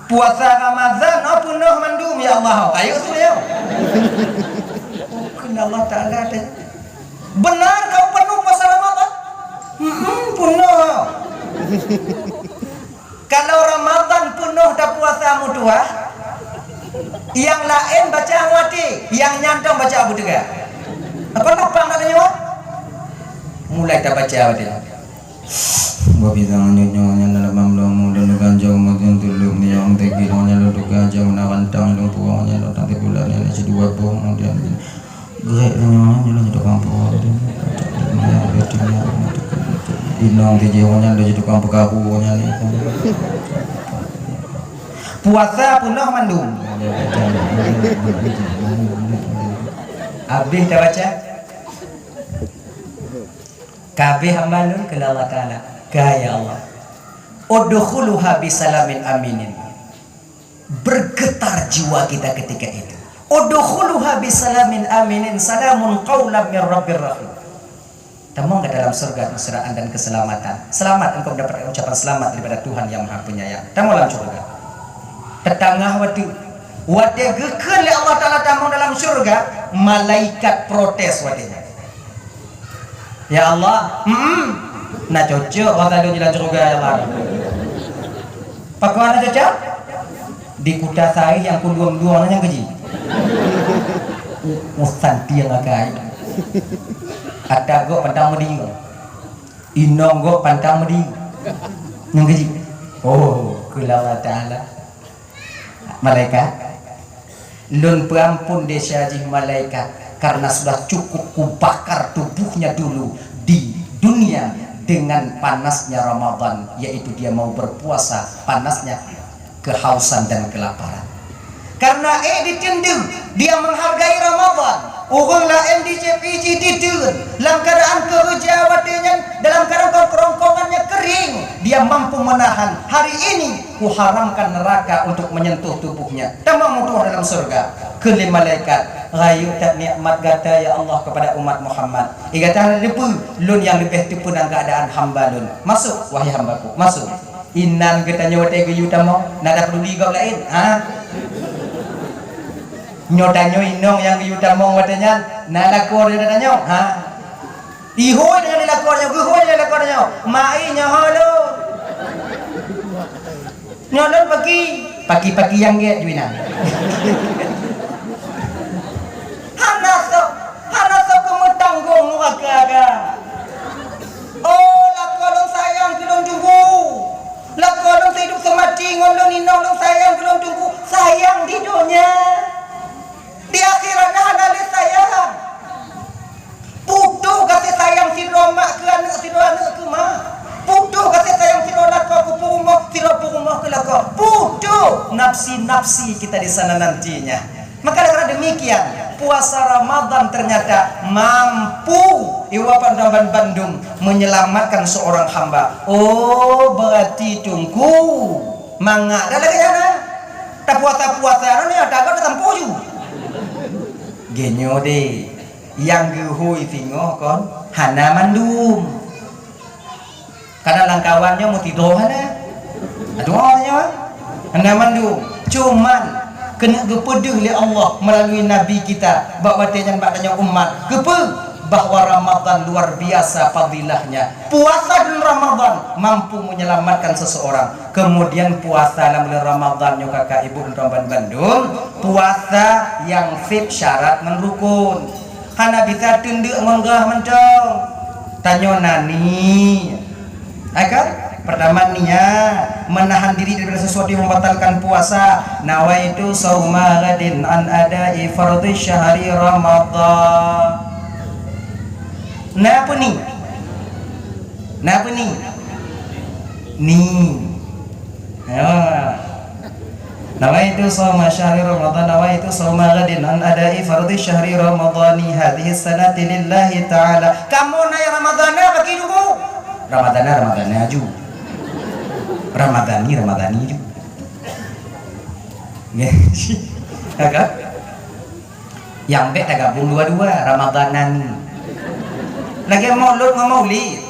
Puasa Ramadan, oh, peunoh mandum, ya Allah. Ayo, sudah, ya. Oh, kheun Allah Taala tanya. Benar kau penuh puasa Ramadan? Hmm, peunoh. Kalau Ramadan peunoh dah puasa meutuah, yang laén baca watèe, yang nyan dong baca beuteuga. Apa lapang nak tanya? Mulai tak baca watèe. Bah pisang nyoe nyoe nyan lam lôn mu lôn ganjong meugeun tuleueng nyoe teugi nyoe nyan lôn tuka jong na rantang lôn puwong nyan lôn tang teubulan nyan sidua boh kemudian grek nyoe nyan lôn tukang puwong. Inong tiji nyoe nyan lôn tukang peukaru nyan. Puasa peunoh mandum. Habéh tabaca? Ka habéh hamba lôn keu Allah Taala. Ka, ya Allah. Udkhuluha bisalamin aminin. Bergetar jiwa kita ketika itu. Udkhuluha bisalamin aminin, salamun qaulan mir rabbir rahim. Tamong ke dalam surga keuseuraan dan keselamatan. Selamat engkau mendapatkan ucapan selamat daripada Tuhan yang Maha Penyayang. Tamong dalam surga. Teutangah watèe. Watèe geukheun lé Allah Taala tamong dalam surga, malaikat protes watèe nyan. Ya Allah, hmm, na cocok rasa lôn jalan syeuruga, ya Allah. Pakon na cocok? Di kuta saih nyang kulueng-lueng nyan keuji. U-, usan tieng akai. Ata gok pantang meudi. Inong gok pantang meudi. Nyan keuji. Oh, kheun Allah Taala. Malaikat, lôn peuampun desya jih malaikat, karena sudah cukup kubakar tubuhnya dulu di dunia dengan panasnya Ramadan, yaitu dia mau berpuasa, panasnya kehausan dan kelaparan. Karena ék diteun deuh, dia menghargai Ramadan. Ureueng laén di C P C diteun, lam keadaan keureuja watèe nyan, dalam keadaan kerongkongannya kering, dia mampu menahan. Hari ini kuharamkan neraka untuk menyentuh tubuhnya. Tamong meutuah dalam surga. Kheun lé malaikat, "Rayeuk that nikmat gata, ya Allah, kepada umat Muhammad. Eh, gata hana teupeue, lôn nyang leubeh teupeue nan keadaan hamba lôn. Masuk, wahai hamba-Ku, masuk." Inan geutanyoe watèe geuyue tamong, na tapeduli gob laén? Ha? Nyoe tanyoe inong nyang geuyue tamong watèe nyan, na lakoe nyoe tanyoe? Ha? Ihôi deungon lakoe nyoe, geuhôi deungon lakoe nyoe. Mai nyoe ho lôn. Nyoe lôn paki, paki-paki nyang gét ju inan. Hana soe, hana soe keumeutanggong nuraka ka. Oh, lakoe lôn sayang keu lôn teungku. Lakoe lôn seuhidup seumati ngon lôn inong lôn sayang keu lôn teungku. Sayang di donya. Di akhirat na hana lé sayang. Putôh gaséh sayang sidroe mak keu aneuk, sidroe aneuk keu mak. Putôh gaséh sayang sidroe lakoe keu peurumoh, sidroe peurumoh keu lakoe. Putôh nafsi-nafsi kita di sana nantinya. Maka karena demikian, puasa Ramadan ternyata mampu iwapan dan bandum menyelamatkan seorang hamba. Oh, berarti teungku mangat dah lagèe nyan, eh? Tapuasa-puasa nyoe, tagot tatampu ju. Geunyoe deh, nyang geuhôi singoh kon hana mandum. Kadang lam kawan nyoe meusidroe hana. Aduh, nyoe hana mandum. Cuman keuneuk geupeudeuh lé Allah melalui Nabi kita bak watèe nyan bak tanyoe umat. Keupeue? Bahwa Ramadan luar biasa fadilahnya. Puasa di Ramadan mampu menyelamatkan seseorang. Kemudian puasa lam bulan Ramadan nyoe kakak ibu dan bandum, puasa nyang sép syarat ngon rukun. Hana bisa teundeuk ngon gah mantong. Tanyoe na ni. Hai kan? Pertama niat, menahan diri daripada sesuatu yang membatalkan puasa. Nawaitu shauma ghadin an ada'i fardhi syahri Ramadhan. Na apa ni? Na apa ni? Ni. Ya. Nawaitu shauma syahri Ramadhan, nawaitu shauma ghadin an ada'i fardhi syahri Ramadhani hadhihi sanati lillahi ta'ala. Kamoe na nyang Ramadhana bagi dulu. Ramadhana, Ramadhana aju. Ramadhani, Ramadhani aju. Ya kan? Nyang bèk tagabong dua-dua, Ramadhanan. Lagèe Maulud ngon Maulid.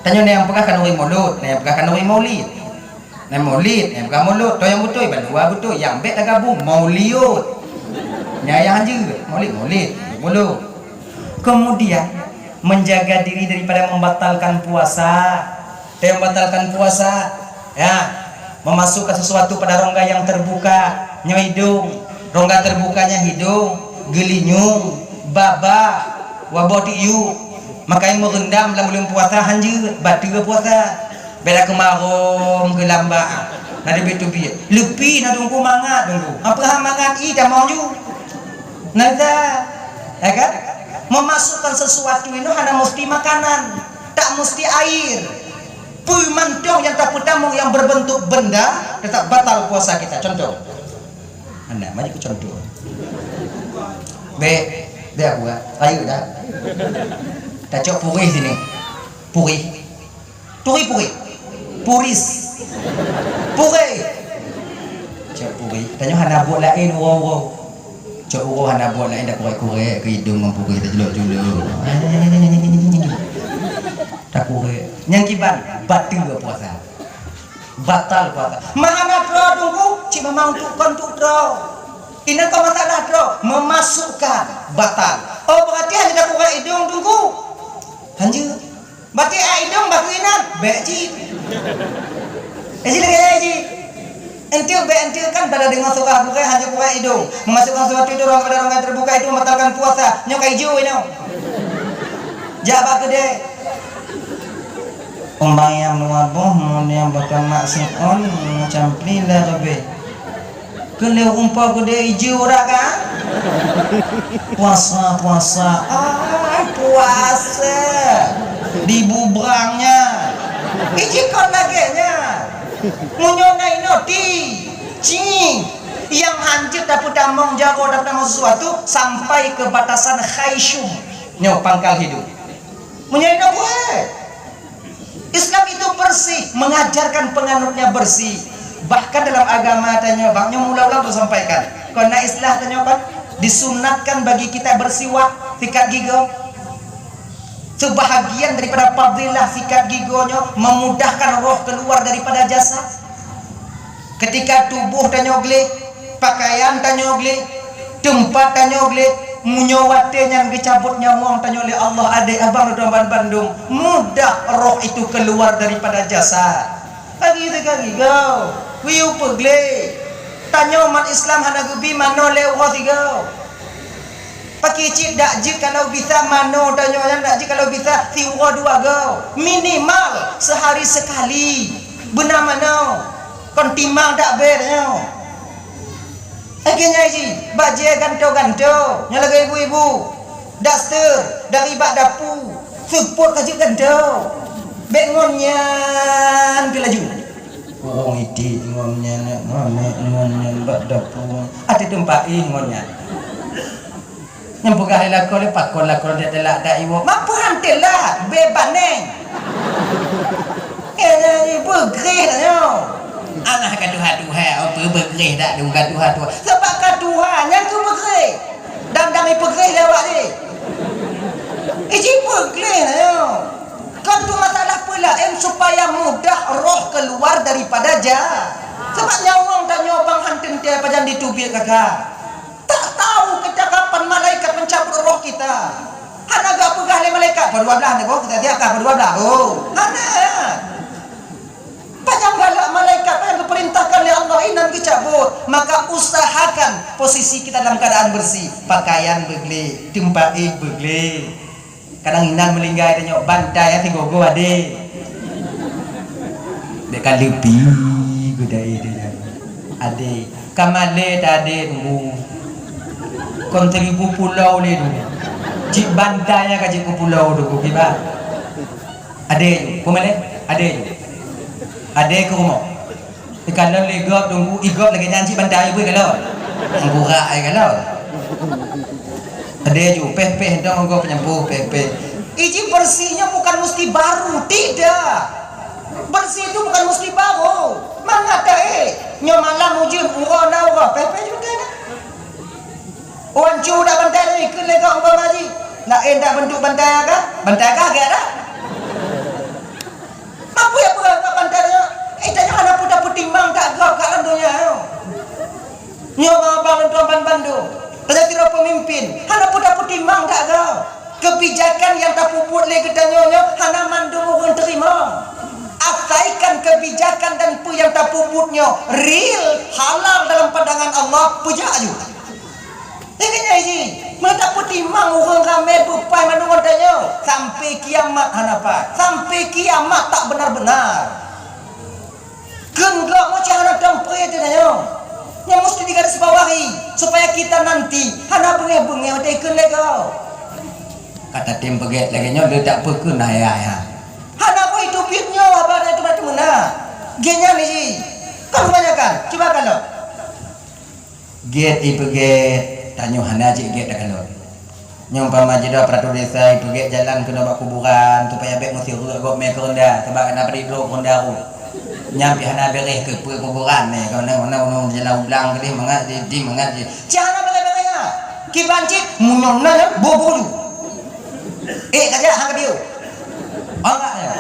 Tanyoe na nyang peugah khanuri Maulud, na nyang peugah khanuri Maulid. Na Maulid, na nyang peugah Maulud. Toh nyang beutôi, bandua beutôi. Nyang bèk tagabong, Mauliud. Nyan nyang hanjeuet. Maulid, Maulid. Maulud. Kemudian, menjaga diri daripada membatalkan puasa. Teu membatalkan puasa, ya, memasukkan sesuatu pada rongga yang terbuka, nyoe idong, rongga terbukanya hidong, geulinyueng, baba, waboh tiyu. Makanya meurendam lam buleuen puasa hanjeuet, bateue puasa. Beda keumarôm geulamba. Na teubiet-teubiet. Leupie na teungku mangat teungku. Apa hak mangat i tamong ju. Nah, ya kan? Memasukkan sesuatu ini hana mesti makanan, tak mesti air. Peue mantong nyang tapeutamong yang berbentuk benda, tetap batal puasa kita. Contoh. Anda, mari ku contoh. Bèk, bèk aku, ah. Ayo dah. Tacok purih sini. Purih. Purih, purih. Puris. Purih. Cok purih. Tanyoe hana buet laén uroe-uroe. Cok uroe hana buet laén, takurek-kurek keu idong ngon purih, tajulok-julok. Takurek. Nyang kiban, bateue puasa. Batal puasa. Meuhana droe teungku, cit memang untuk kon untuk droe. Inan kon masalah droe, memasukkan batal. Oh, berarti hana takurek idong teungku. Hanjeuet. Bateue idong bateue inan, bèk cit. Eh, cit lagèe cit. Enteuk bèk enteuk kan pada deungoe surah gurèe hana kurek idong. Memasukkan sesuatu itu rongga pada rongga terbuka itu membatalkan puasa. Nyoe ka ijo inoe. Jak bak keudè. Umbang nyang dua boh, mun nyang bak mak siôn, macam pli lah leubeh. Keu lheueh umpa keudè ijo dak ka? Puasa, puasa. Ah, puasa. Dibubrangnya. Iji kon lagèe nyan. Meunyoe na inoe ti, cing. Nyang hanjeuet tapeutamong jaroe, tapeutamong sesuatu sampai ke batasan khaisyum. Nyoe pangkal hidung. Meunyoe inoe buet. Islam itu bersih, mengajarkan penganutnya bersih. Bahkan dalam agama tanyoe, bak nyoe mula-mula tasampaikan. Kon na istilah tanyoe kan, disunatkan bagi kita bersiwak, sikat gigoe. Sebahagian daripada fadilah sikat gigoe nyoe memudahkan roh keluar daripada jasad. Ketika tuboh tanyoe gleh, pakaian tanyoe gleh, teumpat tanyoe gleh, meunyoe watèe nyan geucabot nyawöng tanyoe lé Allah, adék abang droe ban-, bandum, mudah roh itu keluar daripada jasad. Lagi sikat gigoe, geuyue peugleh. Tanyoe umat Islam hana geubi manoe lé uroe sigoe. Pakri cit dak jeuet kalau bisa manoe tanyoe nyan, dak jeuet kalau bisa siuroe dua goe. Minimal sehari sekali. Beuna manoe. Kon timang dak bèe tanyoe. Lagèe nyan jih, bajèe gantoe-gantoe, nyang lagèe ibu-ibu. Daster dari bak dapu, seupôt ka jeuet gantoe. Bèk ngon nyan keu laju. Ureueng iték ngon nyan, ngon nyan bak dapu. Até teumpat éh ngon nyan. Nyang peugah lé lakoe lé pakon lakoe teulat dak iwoe. Mak peuhan teulat, bèe baneng. Eh, beugreh dah nyoe. Alah ka tuha-tuha, apa beugreh dak dong ka tuha-tuha. Sebab ka tuha, nyan keuh beugreh. Dam-dam ipeugreh lé awak jih. Iji peugreh dah nyoe. Kan tu masalah peulaén supaya mudah roh keluar daripada ja. Sebab nyawöng tanyoe bang han teuntèe pajan jiteubiet ka. Tak tahu kita kapan malaikat mencabut roh kita. Hana geupeugah lé malaikat, "Pukul dua belas ni, boh, kita siap kah pukul dua belas?" Oh, hana. Pajan galak malaikat, pajan geupeurintahkan lé Allah, inan geucabut. Maka usahakan Posisi kita dalam keadaan bersih, pakaian beugleh, teumpat éh beugleh. Kadang inan meulinggai tanyoe, bantai nyang sigoe-goe adé. Dek ka leupi geuda éh dia. Adé, ka malèe ta adé tunggu. Kon seribu pulau lé tu. Cit bantai nyang ka jeuet keu pulau tu, kiban. Adé ju, peue malèe? Adé ju. Adé keu rumoh. Ikalon lé gob tunggu, i gob lagèe nyan cit bantai bui kalon. Meugurak ai kalon. Adé ju, péh-péh dong gob peunyampôh, péh-péh. Iji bersih nyoe bukan mesti baru, tidak. Bersih itu bukan mesti baru. Mangat ta éh, nyoe malam ujeuen, uroe na uroe, péh-péh ju teuh na. Wan cu dak bantai lagèe ikheun lé gob umpama jih. Laén dak beuntuk bantai agam, bantai agam gèt dak? Mapeue ya peue bantai nyoe? Eh, tanyoe hana peue tapeutimang that gob ka lam donya nyoe. Nyoe bang-bang lôn tuan ban bandum. Tanyoe sidroe peumimpin, hana peue tapeutimang that gob. Keubijakan nyang tapeubuet lé geutanyoe nyoe hana mandum ureueng teurimong. Asaikan keubijakan dan peue nyang tapeubuet nyoe real, halal dalam pandangan Allah, peujak aju. Ingat nyan jih, meunyoe tapeutimang ureueng ramè beupai mandum ngon tanyoe, sampai kiamat hana pai, sampai kiamat tak benar-benar. Kheun gob meucah hana tom pré teuh tanyoe. Nyan meusti digarisbawahi, supaya kita nanti hana beungèh-beungèh watèe kheun lé gob. Ka tatem peugèt lagèe nyoe, le tak peukheun ayah-ayah. Hana boh itu biet nyoe haba nyang teuma-teuma na. Gèt nyan jih. Kon kebanyakan, cuba kalon. Gèt ipeugèt, tanyoe hana cit gèt takalon. Nyoe umpama jidong peuraturang desa ipeugèt jalan keunoe bak kuburan, supaya bèk meusireuk gob mè keu ronda, sabab hana padit droe keu ronda rot. Nyan pih hana beureh keu peue kuburan nyoe, keu na, na, na jalan ublang keudeh mangat di, di mangat di. Cit hana beureh-beureh nyan. Kiban cit, meunyoe na nyan, boh-boh ju. Eh, ka jak, han ka piôh. Anggap nyan.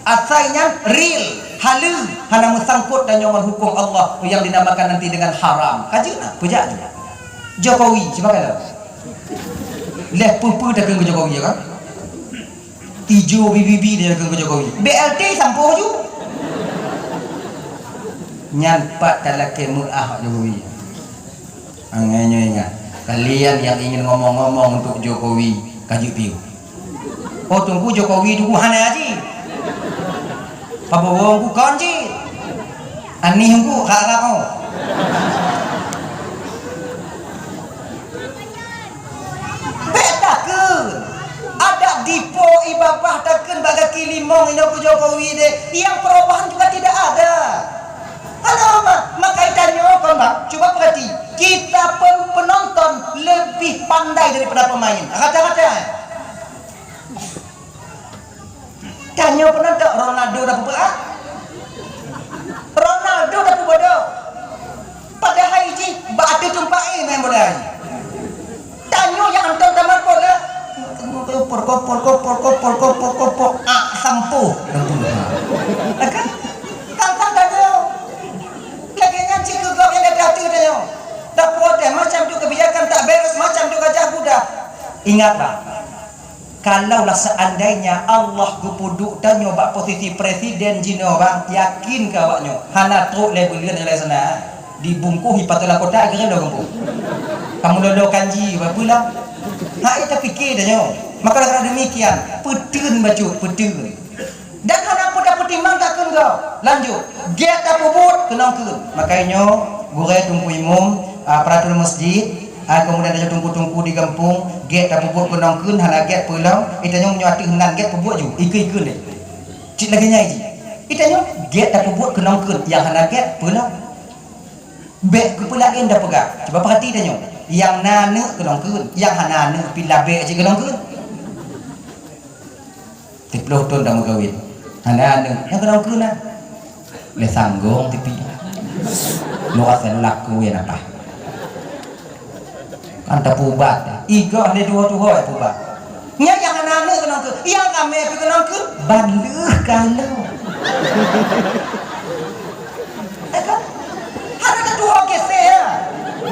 Asai nyan real, haleue, hana meusangkot tanyoe ngon huköm Allah nyang dinamakan nanti dengan haram. Ka jeuet na, peujak ju. Jokowi, cuba kalon. Leh peue-peue takheun keu Jokowi, ya kan? Ijo bibi-bibi dia takheun keu Jokowi. B L T sampôh ju. Nyan pat talakèe meu'ah Jokowi. Angai nyoe ingat, kalian yang ingin ngomong-ngomong untuk Jokowi, ka jeuet piôh. Oh, Teungku Jokowi Teungku hana jih. Prabowo Teungku kon jih. Anies Teungku harap oh. Bèk takheun. Adak dipo i babah takheun bak gaki limong inoe keu Jokowi deh. Yang perubahan juga tidak ada. Hana ma-, maka tanyoe kon bang, cuba perhati, kita pun penonton lebih pandai daripada pemain. Rata-rata. Tanyoe penonton Ronaldo dah peubuet ah? Ronaldo dah peubuet dah. Padahai jih bak ateueh teumpat eh main bola jih. Tanyoe nyang hantom tamat bola. Kopor, kopor, kopor, kopor, kopor, kopor, kopor. Ah, sampôh. Sampôh. Kan? Tantang tanyoe. Lagèe nyan cit keu gob nyang gata teuh tanyoe. Taprotes macam tu, kebijakan tak beres macam tu, gajah guda. Ingat, bang. Kalaulah seandainya Allah geupeuduek tanyoe bak posisi presiden jinoe, bang, yakin keu awaknyoe hana trok lé buleuen lé sana, dibungkôh ipatô lam kotak, geureuloh gampông. Kamoe lolo kanji, bak peue lah? Hai tapike tanyoe. Maka lagèe demikian, peuteun bacut, peuteun. Dan hana peue tapeutimang takheun gob. Lanjut, gèt tapeubuet keunong kheun. Maka nyoe, gurèe Teungku Imum, a, peuraturang masjid, a, keumudian laju teungku-teungku di gampông, gèt tapeubuet keunong kheun, hana gèt peulom, i tanyoe nyoe ateueh nan gèt peubuet ju, ikeu-ikeu lé. Cit lagèe nyan jih. I tanyoe gèt tapeubuet keunong kheun, nyang hana gèt peulom. Bèk keupeulaén tapeugah. Cuba peurati tanyoe, nyang na aneuk keunong kheun, nyang hana aneuk pih labèk cit keunong kheun. Siplôh thôn tameukawen. Hana aneuk, nyang keunong kheun na. Lé sanggong tipi. Lôn rasa lôn laku ya napa. Kan tapeuubat. Igoh lé tuho-tuho ya peuubat. Nyan nyang hana aneuk keunong kheun. Nyang ramè pih keunong kheun. Ban lheueh ka lôn. Eh kan? Hana tatuho kiseh, ya.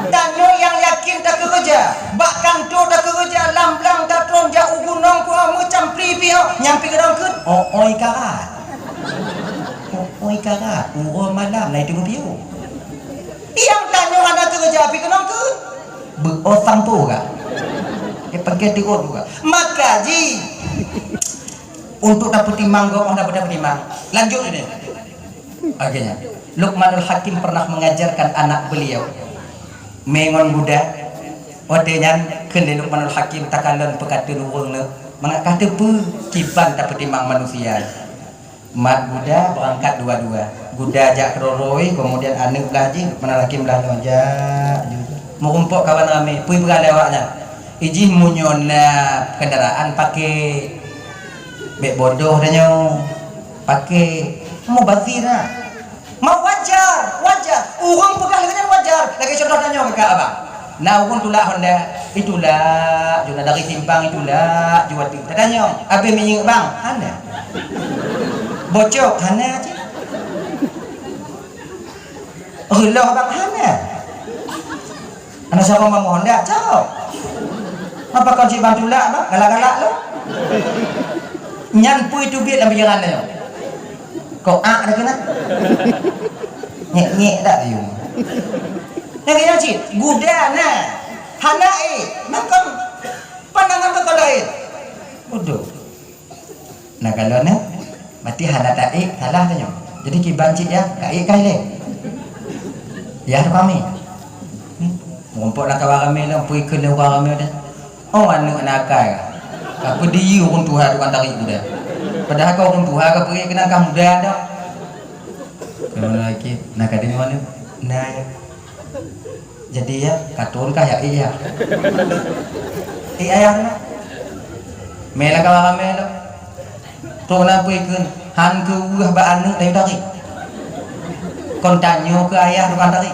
Tanyoe nyang yakin takeureuja, bak kantô takeureuja, lam blang tatron jak u gunong, kuah meucam pri piôh, nyang pih keunong kheun, oi karat. Oi karat, uroe malam na itu piôh. Nyang tanyoe hana keureuja pih keunong Oh, sampo ka. Eh, pakai tiot ka. Maka ji, untuk tapeutimang gob, oh, tapeutimang. Lanjut ini. Akhirnya, Luqmanul Hakim pernah mengajarkan anak beliau, mé ngon guda. Watée nyan, kheun lé Luqmanul Hakim, takalon peukateun ureuëng nyoe, mangat ka teupeu kiban tapeutimang manusia. Mat guda beurangkat dua-dua. Guda jak keudroe, keumudian aneuëk blah jih, Luqmanul Hakim blah nyoe, jak ju. Meurumpok kawan ramé, peue peugah lé awaknyan. Ijih meunyoe na kendaraan, pakai. Bék bodoh tanyoe. Pakai. Mubazir na. Ma wajar, wajar. Ureuëng peugah lagée nyan wajar. Lagée contoh tanyoe keu abang. Na ureuëng tulak Honda, itulak, ju na dari simpang itulak, ju ateueh. Tatanyong, "Abéh minyeuk bang?" "Hana." "Bocok?" "Hana cit." "Reuloh bang?" "Hana." "Hana saboh mamah Honda?" "Cok." "Apa kon cit bang tulak bang? Galak-galak lo." Nyan peue teubiet lam pikiran tanyoe. Kok ak dah keunan? Nyek-nyek dak yum. Nyang kena cit, guda na. Hana ék, makam pandangan kau lain. Bodoh. Nah, kalau na, berarti hana taék, salah tanyoe. Jadi kiban cit ya, taék kah ilée? Ya, tu kami. Hmm. Mumpok lam kawan ramé, lam pui keu lam kawan ramé dah. Oh, aneuëk nakal. Ka peudiyeu ureuëng tuha tukang tarék muda. Padahai ka ureuëng tuha ka peue keunan kah muda dah. Kawan lagi, nah ka deungoe ni. Nah, ya. Jadi ya, katun kah ya, iya. Iya, ya, nah. Mela kawan ramé dah. Trok na peue kheun, han keu weueh bak aneuëk dari tarék. Kon tanyoe keu ayah tukang tarék.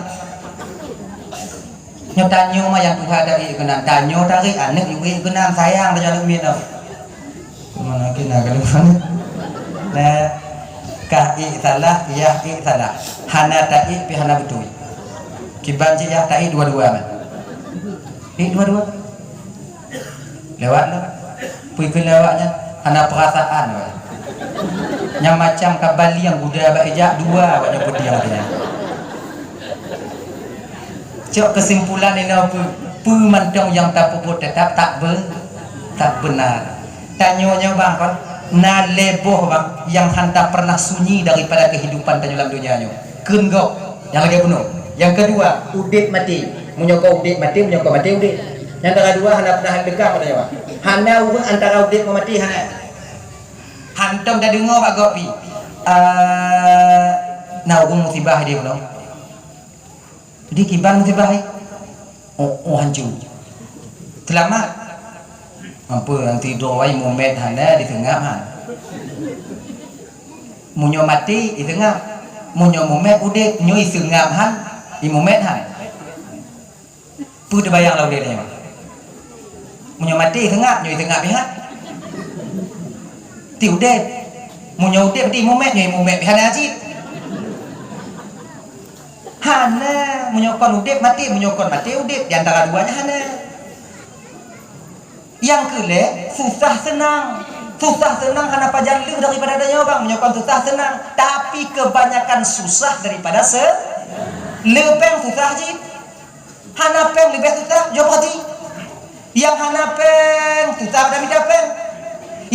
Nyoe tanyoe mah nyang tuha taék keunan, tanyoe tarék aneuëk yue keunan, sayang tanyoe aneuëk miet nyoe. Mana kena kalau mana? Nah, kah ék salah, yah ék salah. Hana taék pi hana beutôi. Kiban cit yah taék dua-dua mah. Ék dua-dua. Lewat lah. Pui keu lewat nyan hana perasaan weh. Nyang macam ka balieng guda bak ijak dua awak nyan peudiang tu nyan. Cok kesimpulan inoe peue, peue mantong nyang tapeubuet tetap tak be-, tak benar. Tanyoe nyoe bang kon, na lhée boh bang nyang hanta pernah sunyi daripada kehidupan tanyoe lam donya nyoe. Kheun gob, nyang lagée bunoe. Nyang keudua, udeb maté. Meunyoe kon udeb maté, meunyoe kon maté udeb. Nyang keudua hana pernah deungoe pada nyoe. Hana ureuëng antara udeb ngon maté hana. Hantom tadeungoe bak gob pih. Ah, na ureuëng musibah di bunoe. Di kiban musibah hai. Oh, oh hancu. Selamat. Ampe anti doai mumet hana diseungap han. Meunyoe maté diseungap. Meunyoe mumet udeb, nyoe diseungap han, di mumet han. Peue teubayang lam udeb nyoe? Meunyoe maté seungap, nyoe seungap pih han. Ti udeb. Meunyoe udeb di mumet, nyoe mumet pih hana cit. Hana, meunyoe kon udeb maté, meunyoe kon maté udeb, di antara dua nyan hana. Nyang keu lhée, susah seunang. Susah seunang hana pajan leuh daripada donya bang, meunyoe kon susah seunang. Tapi kebanyakan susah daripada se-, le péng susah cit. Hana péng leubeh susah, jok pati. Nyang hana péng, susah pada mita péng.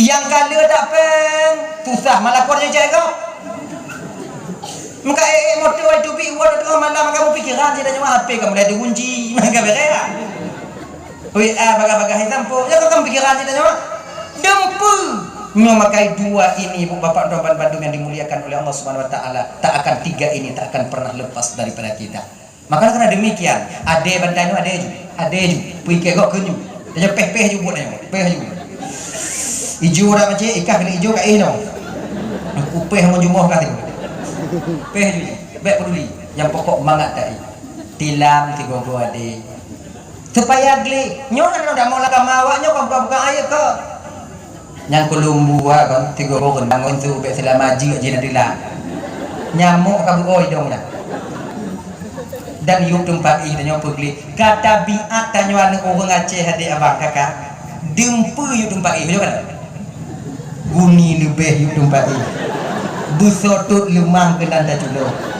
Nyang ka le that péng, susah malah kon nyang jai gob. Meuka ék-ék moto ai teubiet woe teungoh malam kamu pikiran cit nyoe H P kamu dah dikunci, meuka beureh. W A bagah-bagah hitam po, ya kamu pikiran cit nyoe. Dum peue nyoe makai dua ini, Ibu Bapak dan Tuan bandum yang dimuliakan oleh Allah Subhanahu wa Taala, tak akan tiga ini tak akan pernah lepas daripada kita. Maka karena demikian, adé bantai nyoe adé ju, adé ju, pui kegok keu nyoe. Tanyoe péh-péh ju buet nyoe, péh ju. Ijo dah macam ikah kena ijo kat eh nyoe. Aku péh ngon jumoh kat tu. Péh ju, bék peduli. Yang pokok mangat dak i. Tilam tiga-tiga adé. Supaya glik. Nyoe nak dak mau lakam awak nyoe kau buka-buka air ke. Nyang keulumbu kon tiga ureuëng ngon su bék seulama jeuet jih na dilam. Nyamok ka beuoi dong dah. Dan yub teumpat ih tanyoe peugli. Ka tabiat tanyoe aneuëk ureuëng Aceh adé abang kakak. Dum peue yub teumpat ih nyoe kan. Guni leubeh yub teumpat ih. Beusotot leumah keunan taculo.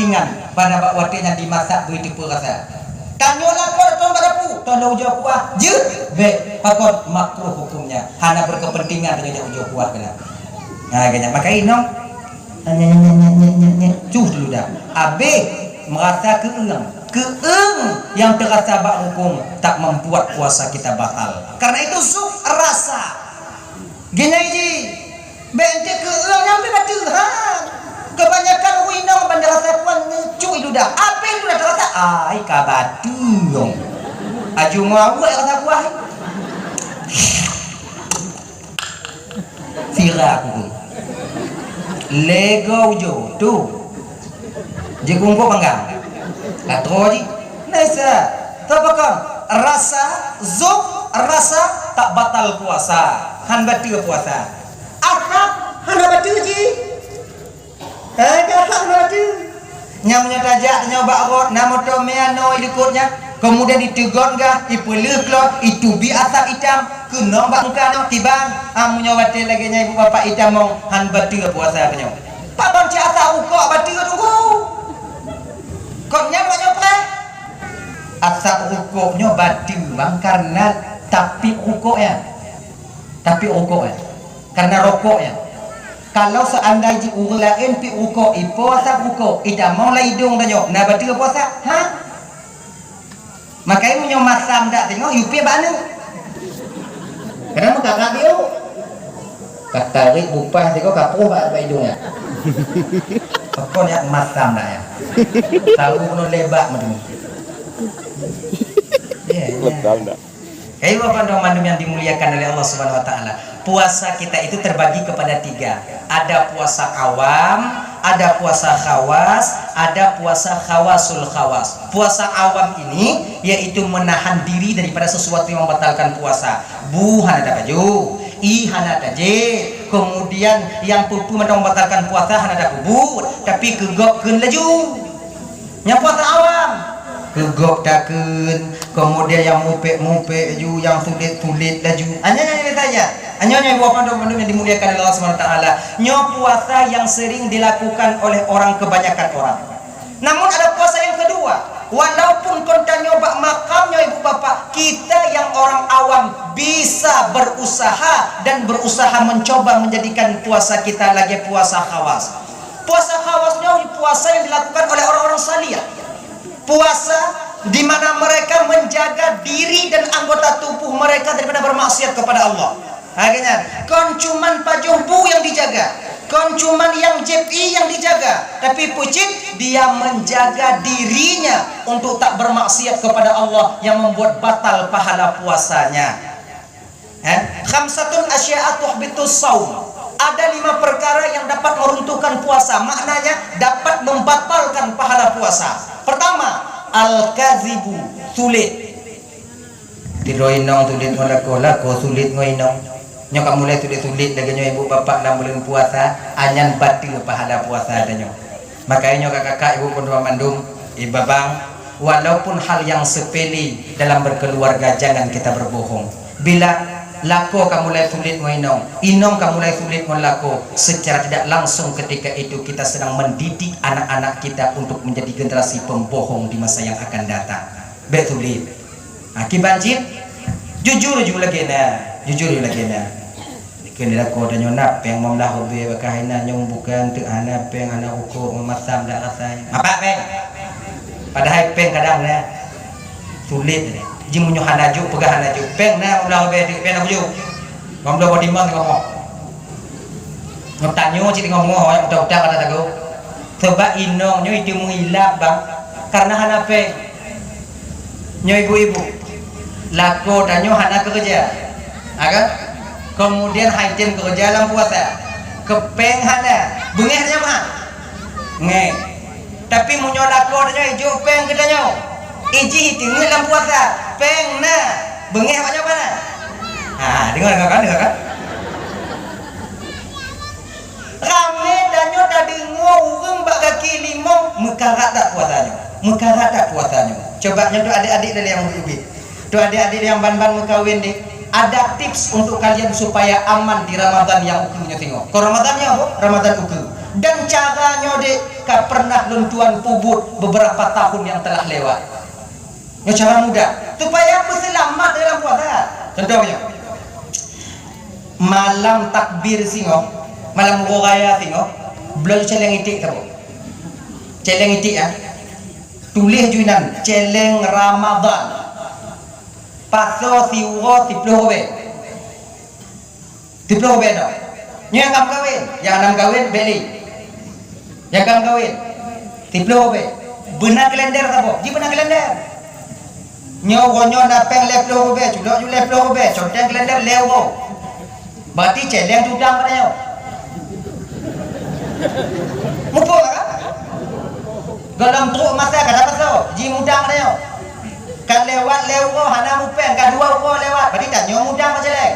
berkepentingan pada bak watée nyan dimasak bri teupeue rasa. Tanyoe lakoe tong bak dapu, tong ujoe kuah, jeuet, bék, pakon makruh hukumnya. Hana berkepentingan tanyoe jak ujoe kuah keunan. Ha, geuhnyan. Maka inong, nyek, nyek, nyek, nyek, nyek, nyek, cus dulu dah. Habéh merasa keueung. Keueung yang terasa bak hukum tak membuat puasa kita batal. Karena itu zuk rasa. Geuhnyan ji, bék enteuk keueung nyang pih bateue, ha. Kebanyakan ureueng inong ban rasa kuah ngeucui ludah. Apé ludah terasa, ai ka bateue. Aju ngon awak rasa kuah. Sira kuku. Lego ujo tu. Jikungkuk panggang. Latro ji. Naisa. Tapa kon? Rasa, zuk, rasa tak batal puasa. Han bateue puasa. Asap hana bateue ji. Eh, asap hana bateue. Nyang meunyoe tajak nyoe bak rot, na moto meunoe i likot nyan. Kemudian iteugon gah, ipeuleueh klot, itubi asap itam, keunong bak muka nyoe, tiban. Ah, meunyoe watée lagée nyan ibu bapak itamong, han bateue puasa tanyoe. Pakon cit asap rukok bateue teungku? Kon nyan awak nyoe preh. Asap rukok nyoe bateue bang, karena tapi rukok nyan. Tapi rukok nyan. Karena rokok nyan. Kalau seandai jih ureueng laén piep rukok, ipo asap rukok, itamong lam idong tanyoe, na bateue puasa? Ha? Makajih meunyoe masam dak teungoh, yue piep bak aneuk. Kadang meukarat diuk. Ka tarék bupah siko ka poh bak, bak idong nyan. Pakon nyan masam dak nyan. Tahu keunoe lebak meuteumé. Betul dah. Hei, Bapak dan Ibu yang dimuliakan oleh Allah Subhanahu wa Taala. Puasa kita itu terbagi kepada tiga. Ada puasa awam, ada puasa khawas, ada puasa khawasul khawas. Puasa awam ini yaitu menahan diri daripada sesuatu yang membatalkan puasa. Bu hana tabaju, i hana taje, kemudian yang peue-peue mantong membatalkan puasa hana tapeubuet, tapi keu gob kheun laju. Nyan puasa awam. Keu gob takheun, kemudian nyang mupék-mupék laju, nyang sulet-sulet laju. Hanya nyan biasa saja. Hanya nyan buah pandum-pandum yang dimuliakan oleh Allah Subhanahu wa Taala. Nyoe puasa yang sering dilakukan oleh orang kebanyakan orang. Namun ada puasa yang kedua. Walaupun kon tanyoe bak makam nyoe ibu bapak, kita yang orang awam bisa berusaha dan berusaha mencoba menjadikan puasa kita lagi puasa khawas. Puasa khawas nyoe puasa yang dilakukan oleh orang-orang salih. Puasa di mana mereka menjaga diri dan anggota tubuh mereka daripada bermaksiat kepada Allah. Akhirnya, kon cuman pajoh bu yang dijaga, kon cuman yang jep i yang dijaga, tapi peucit dia menjaga dirinya untuk tak bermaksiat kepada Allah yang membuat batal pahala puasanya. Eh, khamsatun asya'a tuhbitus saum. Ada lima perkara yang dapat meruntuhkan puasa, maknanya dapat membatalkan pahala puasa. Pertama, al-kazibu, sulet. Tiroe inong sulet ngon lakoe, lakoe sulet ngon inong. Nyoe ka mulai sulet-sulet lagèe nyoe ibu bapak lam buleuen puasa, anyan bateue pahala puasa tanyoe. Makanya nyoe kakak-kakak, ibu pun mandum, ibu babang, walaupun hal yang sepele dalam berkeluarga, jangan kita berbohong. Bila lakoe ka mulai sulet ngon inong, inong ka mulai sulet ngon lakoe, secara tidak langsung ketika itu kita sedang mendidik anak-anak kita untuk menjadi generasi pembohong di masa yang akan datang. Bèk sulet. Ha, kiban cit, jujur ju lagèe na, jujur ju lagèe na. Keu lakoe tanyoe na pèng, meumlah ubé bak hai na, nyoe bukan teuk hana pèng, hana rukok, meumasam dak rasa. Mapak pèng. Padahai pèng kadang na sulet. Ji meunyoe hana jok, peugah hana jok. Pèng na meumlah ubé teuk, pèng na bujur. Meumlah bodi mang ngomong. Nyoe tanyoe cit ngomong, utang-utang kata tago. Sebab inong nyoe itu meuhilap bang, karena hana pèng. Nyoe ibu-ibu, lakoe tanyoe hana keureuja, ha kan? Kemudian hai tem keureuja lam puasa, keu pèng hana, beungèh tanyoe meuhan. Ngèh. Tapi meunyoe lakoe tanyoe ijok pèng keu tanyoe, ijih iteungeut lam puasa, pèng na, beungèh awak nyoe hana. Ha, deungoe, deungoe kan, deungoe kan? Ramé tanyoe tadeungoe ureueng bak gaki limong, meukarat that puasa nyoe? Meukarat that puasa nyoe? Coba nyoe tu adik-adik dari yang ubit-ubit. Tu adik-adik yang ban-ban meukawen deh. Ada tips untuk kalian supaya aman di Ramadan yang ukeue nyoe singoh. Kon Ramadan nyoe, Ramadan ukeue. Dan cara nyoe deh ka pernah lôn tuan peubuet beberapa tahun yang telah lewat. Nyoe cara mudah supaya peuseulamat dalam puasa. Contoh nyoe. Malam takbir singoh, malam uroe raya singoh, bloe céléng iték saboh. Céléng iték, ya. Tuléh ju inan, céléng Ramadan. Pasoe siuroe siploh rubée. Siploh rubée nyoe. Nyoe nyang ka meukawen, nyang hana meukawen, bèk lé. Nyang ka meukawen, siploh rubée. Beuna kalender saboh, ji beuna kalender. Nyoe uroe nyoe na pèng lhèe ploh rubée, culok ju lhèe ploh rubée, conteng kalender lhèe uroe. Berarti céléng tu udang pada nyoe. Muphom kan? Gohlom trok masa ka dapat soe, ji mudang pada nyoe. Ka lewat lhèe uroe hana mupèng, ka dua uroe lewat, berarti tanyoe mudang céléng.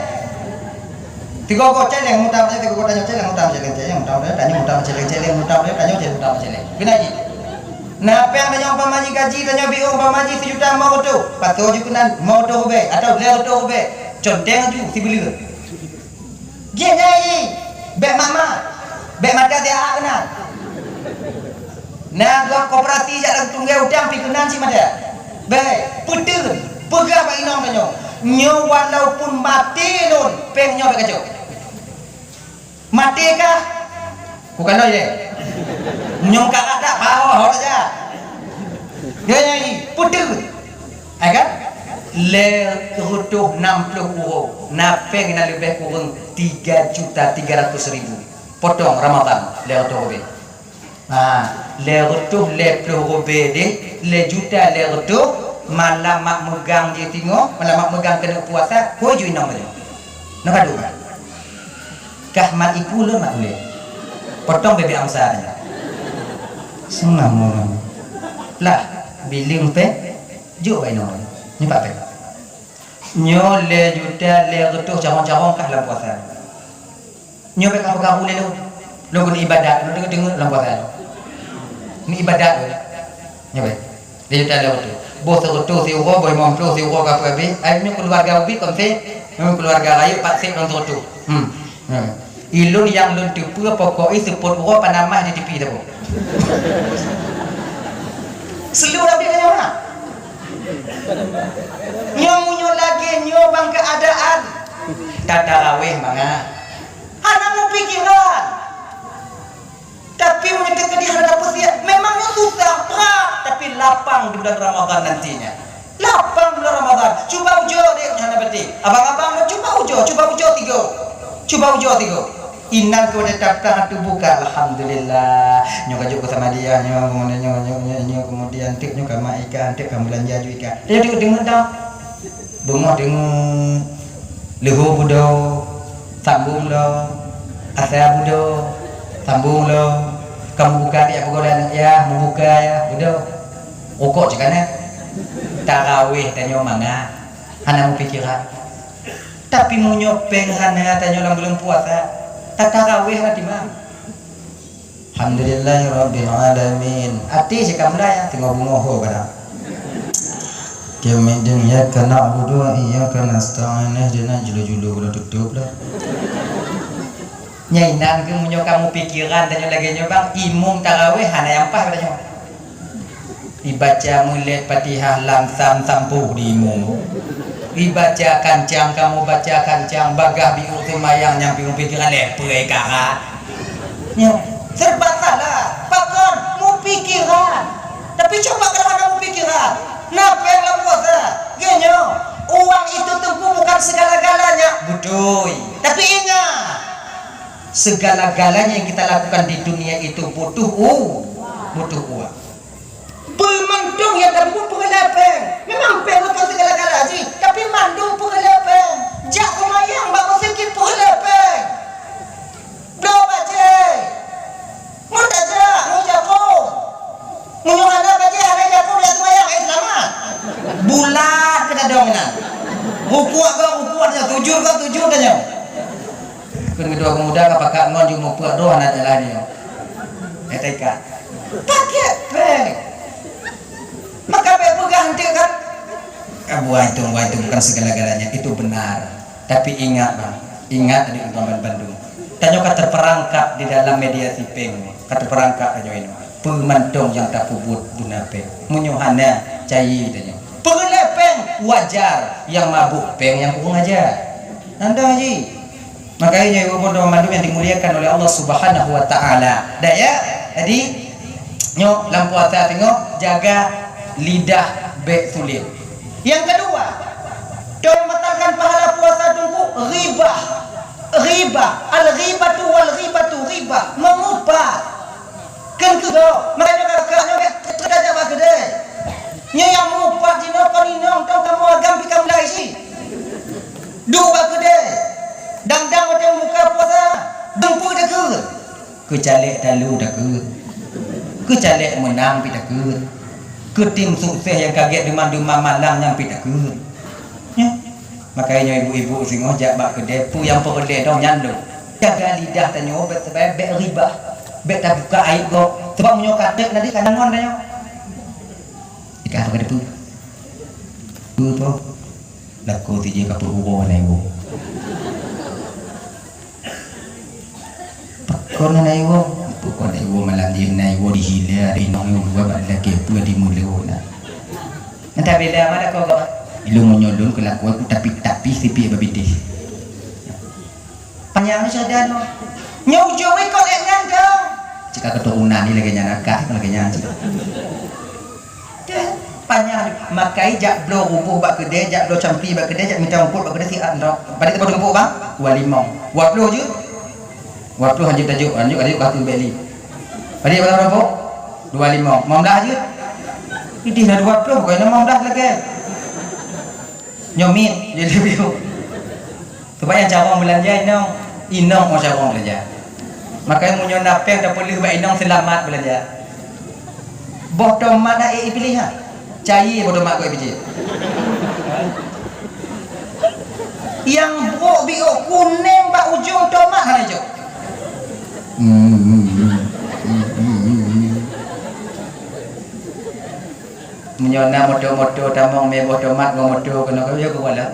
Tiga uroe céléng mudang, tiga uroe tanyoe céléng mudang, céléng, céléng mudang, tanyoe mudang céléng, céléng mudang, tanyoe céléng mudang céléng. Keunan jih. Na pèng tanyoe umpama jih gaji tanyoe biôh umpama jih sijuta lima reutôh, pasoe ju keunan lima reutôh rubée atau lhèe reutôh rubée, conteng ju sibuleuen. Jih nyai, bèk mat-mat, bèk mata siat keunan. Na gob koperasi jak lam tunggée udang pi keunan cit mata. Bèk, peuteun, peugah bak inong tanyoe, nyoe walaupun maté lôn, pèng nyoe bèk kacok. Maté kah? Ku kalon lé. Nyoe karat dak, bawa ho saja. Nyoe nyai, peuteun. Hai kan? Lhèe reutôh nam ploh uroe, na pèng na leubeh kureueng tiga juta tiga ratus ribu. Potong Ramadan lhèe reutôh rubée. Ha, lhèe reutôh lhèe ploh rubée deh, lhèe juta lhèe reutôh, Malam mak meugang jih singoh, malam mak meugang keuneuk puasa, hôi ju inong tadi. Nyoe ka duek ka. Kah mat iku lôn mat ulée. Potong bebek angsa nyoe. Seunang ureueng. Lah, bileueng péng, jok bak inong. Nyoe pat péng. Nyoe lhèe juta lhèe reutôh carông-carông kah lam puasa. Nyoe bèk kabu-kabu lé lôn. Lôn keuneuk ibadat, lôn deungoe-deungoe lam puasa. Ni ibadat lôn. Nyoe bèk. Lhèe juta lhèe reutôh. Boh seureutôh siuroe, boh limong ploh siuroe ka peuhabéh. Ai nyoe keuluwarga ubit kon sép. Nyoe keuluwarga rayeuk pat sép lôn seureutôh. Hmm. Hmm. Ilôn nyang lôn teupeue pokok jih seupôt uroe panamah di tipi saboh. Seuleu Nabi nyoe na. Nyoe meunyoe lagèe nyoe bang keuadaan. Tatarawéh mangat. Hana meupikéran. Tapi meunyoe teukeudi hana dapeusiat, memang nyoe susah, brat, tapi lapang di bulan Ramadhan nantinya. Lapang bulan Ramadhan. Cuba ujoe deh, hana beutôi. Abang-abang, cuba ujoe, cuba ujoe tiga. Cuba ujoe tiga. Inan keu watèe tapeugah teubuka, alhamdulillah. Nyoe ka jok keu samadiyah, nyoe, nyoe, nyoe, nyoe, nyoe, kemudian teuk nyoe ka mak ikan, teuk ka meulanja ju ikan. Nyoe deungoe-deungoe dah. Beungoh deungoe, leuhô budo, sambung lo, asa budo, sambung lo. Ka meubuka di apa gola aneuk ya, meubuka ya, budo. Rukok cit ka na. Tarawéh tanyoe mangat, hana meupikéran. Tapi meunyoe péng hana tanyoe lam buleuen puasa, tatarawéh hana timang. Alhamdulillahirabbil alamin. Até cit ka mulai, teungoh beungoh ho kadang. Keumidan iyyaka na'budu wa iyyaka nasta'in, ihdinas, julu-julu udah tutup lah. Nyan inan keuh meunyoe ka meupikéran tanyoe lagèe nyoe bang, imum tarawéh hana nyang paih bak tanyoe. Ibaca mulod Fatihah lam sam sampôh di imum. Ibaca kancang, kamoe baca kancang, bagaih biôk seumayang nyang piôh pikiran lé peue karat. Nyoe serba salah. Pakon? Meupikiran. Tapi cuba kalau hana meupikiran, na péng lam puasa. Geuh nyoe, uang itu Teungku bukan segala-galanya. Beutôi. Tapi ingat, segala-galanya yang kita lakukan di dunia itu butuh u-, butuh uang. Peue mantong nyang tapeubuet peureulèe péng. Memang péng bukan segala-gala jih, tapi mandum peureulèe péng. Jak seumayang bak meuseujid peureulèe péng. Bloe bajèe. Ngon tajak, ngon japông. Meunyoe hana bajèe, hana japông, jak seumayang, eh, seulamat. Bulat keu tadong inan. Rukuk keu rukuk tanyoe, sujud keu sujud tanyoe. Keu keudua peumuda ka pakat ngon jeuet mupeuet droe hana jalan nyoe. Eh, taikat. Pakai péng. Maka bèk peugah enteuk kan. Ah, buah itu, buah itu bukan segala-galanya. Itu benar. Tapi ingat, bang. Ingat, adik abang bandum. Tanyoe ka terperangkap di dalam media sipeng. Ka terperangkap tanyoe ini. Peue mantong nyang tapeubuet guna péng. Meunyoe hana, cai tanyoe. Peureulèe péng wajar, nyang mabök péng nyang kurang ajar. Nanda ji. Makanya ibu-ibu dan mandum yang dimuliakan oleh Allah Subhanahu wa taala. Dah ya? Jadi nyoe lam puasa tengok jaga lidah bèk sulit. Yang kedua, untuk membatalkan pahala puasa tunggu ghibah. Ghibah, al-ghibatu wal ghibatu ghibah, mengumpat. Kheun keu gob, makanya kakak nyoe bèk teuka jak bak keudè. Nyoe nyang meupat jinoe kon inong tong kamoe agam pih ka mulai cit. Duek bak keudè. Dang-dang watèe buka puasa, dumpeue takheun. Keu caleg talu takheun. Keu caleg meunang pih takheun. Keu tim sukses nyang ka gèt deungon-deungon malang nyan pih takheun. Nyoe. Makanya ibu-ibu singoh jak bak keudè, peue nyang peureulèe dong nyan lôn. Jaga lidah tanyoe bèk, bèk, bèk ribah. Bèk tabuka aib gob. Sebab meunyoe ka trép nanti ka ngon tanyoe. Ika apa kata peue? Peue po? Laku tijih ka peue uroe na ibu. Pakon na iwoe? Pakon na iwoe malam jih na iwoe dihila, inong iwoe buat bak lelaki peue di mulo na. Entah bela mana kau kau. Ilung meunyoe lôn keulakuan ku tapi-tapi sipie babitih. Panyang ni syahdan. Nyoe ujong ikot lé nyan dong. Cika keturunan ni lagèe nyan akak lagèe nyan cika. Deh, panyang. Makai jak bloe ruboh bak keudè, jak bloe campi bak keudè, jak mita rumput bak keudè siat ntok. Padit teumpat rumput bang? Dua limong. Dua puluh jeuet? Dua puluh lanjut tajuk, lanjut tajuk kaki beli. Padit teumpat rumput? Dua limong. Lima belas jeuet? Ideh na dua ploh, kok limong blah lagèe. Nyoe miet, jadi biu. Sebab nyang carông beulanja inong, inong ngon carông beulanja. Makanya meunyoe na péng tapeuleueh bak inong, seulamat beulanja. Boh tomat na ék ipiléh ha. Cayé boh tomat kok ipiléh. Nyang brôk biôk kunéng bak ujong tomat hana ijok. Meunyoe na moto-moto tamong mé boh tomat ngon moto keunoe ka yue keu kuala.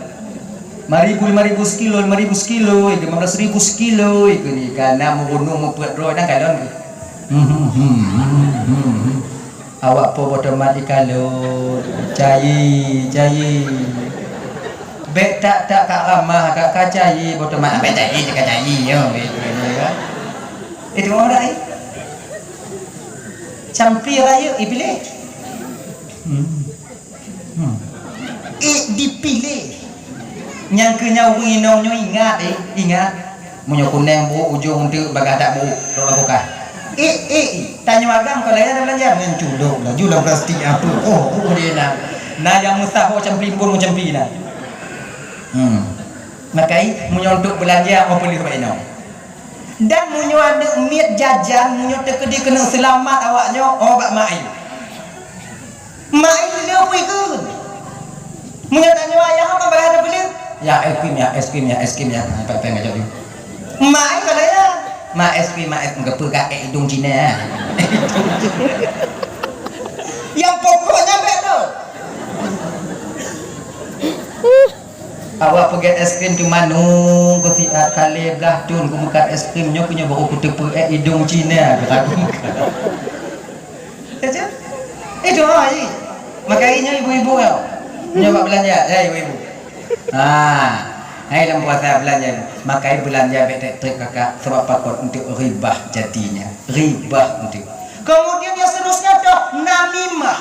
Lima ribu, lima ribu sekilo, lima ribu sekilo, ikeu lima belas ribu sekilo, ikeu ni ka na meugunong meupeuet droe nang kalon keu. Awak po boh tomat ikalon, cayé, cayé. Bèk tak-tak ka ramah ka, ka cayé boh tomat, bèk cayé, ka cayé, yo, gitu, gitu, kan. Itu orang lain. Campli rayeuk ipiléh. Hmm. Hmm. Ék dipiléh. Nyang keu nyan ureueng inong nyoe ingat, eh, ingat. Meunyoe kunéng brôk ujong teuk, bagaih that brôk, rot lam kulkas. Ék, ék, ék. Tanyoe agam ka laya dah beulanja ngon culok laju lam plastik apa. Oh, oh dia na. Na nyang meusaho campli pun campli na. Hmm. Makai meunyoe untuk beulanja, oh, peuleueh bak inong. Dan meunyoe aneuk miet jajan, meunyoe teukeudi keuneuk seulamat awak nyoe, oh, bak mak ayah. Mak ayah le bui keu. Meunyoe tanyoe ayah, apa barang ada beli? Ya, es krim ya, es krim ya, es krim ya. Ha, pèng-pèng aja dulu. Mak ayah kalau ya, mak es krim, mak es krim, peugah, eh, idong Cina ya. Yang pokoknya beda. Awak peugét es krim teuma nunggu siat kali blah thon kumeukat es krim nyoe, keu nyoe baru kuteupeu, eh, idong Cina keu lagu. Ya, cak? Eh, doa, eh. Makai nyoe ibu-ibu tau. Nyoe bak beulanja, ya, ibu-ibu. Ha. Hai lam puasa beulanja. Makai beulanja bèk trép-trép kakak, sebab pakon untuk ribah jadinya. Ribah untuk. Kemudian yang seterusnya adalah namimah.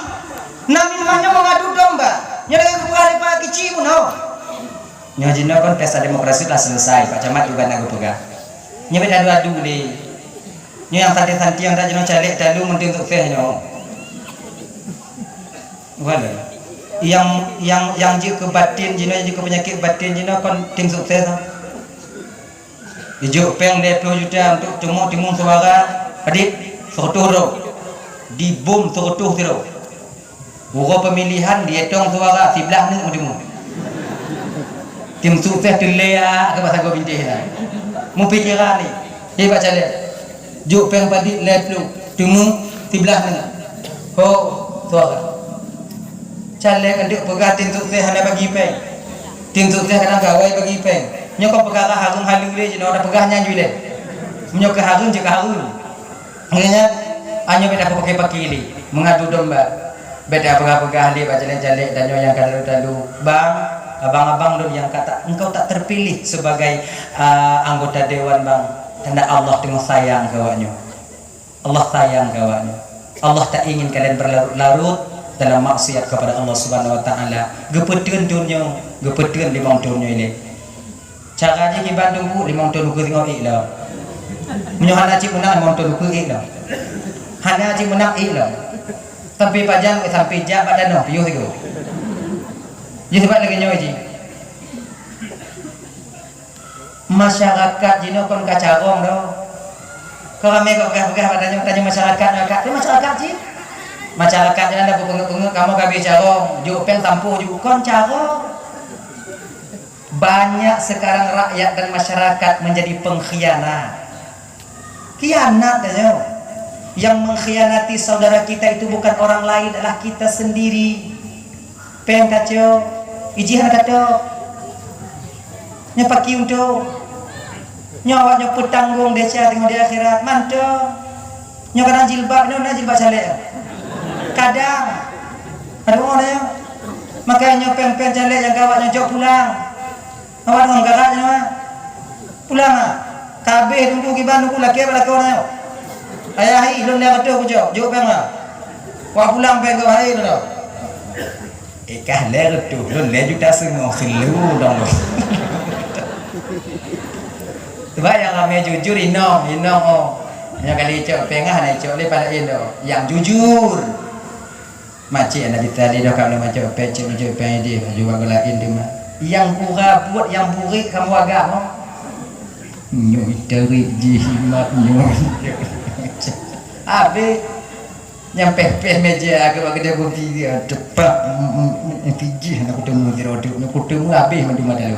Namimah nyoe mengadu domba. Nyoe lagèe geupeugah lé Pak Kici bunoe. Nyoe jinoe kon pesta demokrasi telah selesai, Pak Camat juga na geupeugah. Nyoe bèk adu-adu lé. Nyoe nyang santi-santi nyang dak jinoe caleg talu meuntang sukses nyoe. Wala. Nyang, nyang, nyang jeuet keu batin jinoe, jeuet keu peunyakét batin jinoe kon tim sukses. Ijok péng lhèe plôh juta untuk teumuk timun suara, padit, seureutôh droe. Dibom seureutôh sidroe. Uroe pemilihan dietong suara siblaih neuk meuteumé. Tim sukses teulea keu basa gob bintéh na. Meupikiran ni, di bak caleg. Jok péng padit lhèe plôh, teumé siblaih neuk. Ho, suara. Caleg andeuk peugah tim sukses hana bagi péng. Tim sukses kadang gawai bagi péng. Nyoe kon peukara hareuem haleue lé jinoe, dak peugah nyan ju ilèe. Meunyoe keu hareuem jeuet keu hareuem. Nyan, nyoe bèk tapeupaki-paki lé, mengadu domba. Bèk tapeugah-peugah lé bak caleg-caleg dan nyoe nyang ka talu-talu. Bang, abang-abang lôn nyang ka ta-, engkau tak terpilih sebagai, ah, anggota dewan, Bang. Karena Allah teungoh sayang keu awaknyoe. Allah sayang keu awaknyoe. Allah tak ingin kalian berlarut-larut dalam maksiat kepada Allah Subhanahu wa Taala. Geupeuteun thon nyoe, geupeuteun limong thon nyoe ilèe. Cara jih kiban teungku, limong thon ukeue singoh ék lom. Meunyoe hana cit meunang, limong thon ukeue ék lom. Hana cit meunang, ék lom. Sampai pajan, sampai jak bak tanoh, piôh sigoe. Jadi sebab lagèe nyoe jih. Masyarakat jinoe kon ka carông droe. Kon ramé ka peugah-peugah bak tanyoe, tanyoe masyarakat nyoe ka. Tapi masyarakat jih. Masyarakat jih anda beupeungeut-peungeut, kamoe ka habéh carông, jok péng sampôh ju kon carông. Banyak sekarang rakyat dan masyarakat menjadi pengkhianat. Khianat tanyoe. Yang mengkhianati saudara kita itu bukan orang lain, adalah kita sendiri. Péng tacok, ijih hana tacok. Nyoe paki untông. Nyoe awak nyoe peutanggong desya teungoh di akhirat. Mantong. Nyoe kadang jilbab, nyoe na jilbab caleg. Kadang. Aduh, nyoe. Makanya nyoe péng-péng caleg nyang ka awak nyoe jok pulang. Awak ngon garak nyoe. Pulang ah. Ka habéh teungku kiban teungku lakèe bak lakoe nyoe. Ayah hi, lôn lhèe reutôh kujok, jok péng ah. Wak pulang péng keu hai lôn. Eh, kah lhèe reutôh, lôn lhèe juta singoh, seuleu dong lôn. Sebab nyang ramé jujur inong, inong oh. Nyang kali icok péng ah, hana icok lé pala inong. Nyang jujur. Macet Nabi Saleh dah ka macam pecek macam pede baju bangga lain tu mah. Yang gura buat yang burik kamu agak mau. Nyoi tarik jimat nyoi. Habis nyampe peh meja aku bagi dia kopi dia tepak pijih nak ketemu di rodok nak ketemu habis madu madu.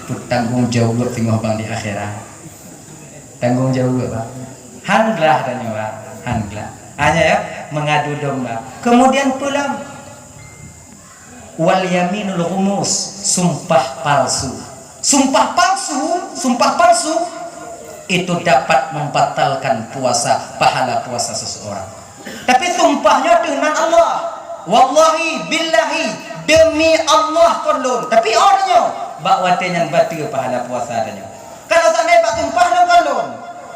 Bertanggung jawab tengok bang di akhirat. Tanggung jawab, Pak. Han glah tanyoe, Pak. Han glah. Hanya ya, mengadu domba. Kemudian pulang. Wal yaminul ghumus, sumpah palsu. Sumpah palsu, sumpah palsu itu dapat membatalkan puasa, pahala puasa seseorang. Tapi sumpah nyoe teuh nan Allah. Wallahi billahi, demi Allah kon lôn. Tapi oh tanyoe, bak watée nyan bateue pahala puasa tanyoe. Kalau seandai bak sumpah lôn kon lôn.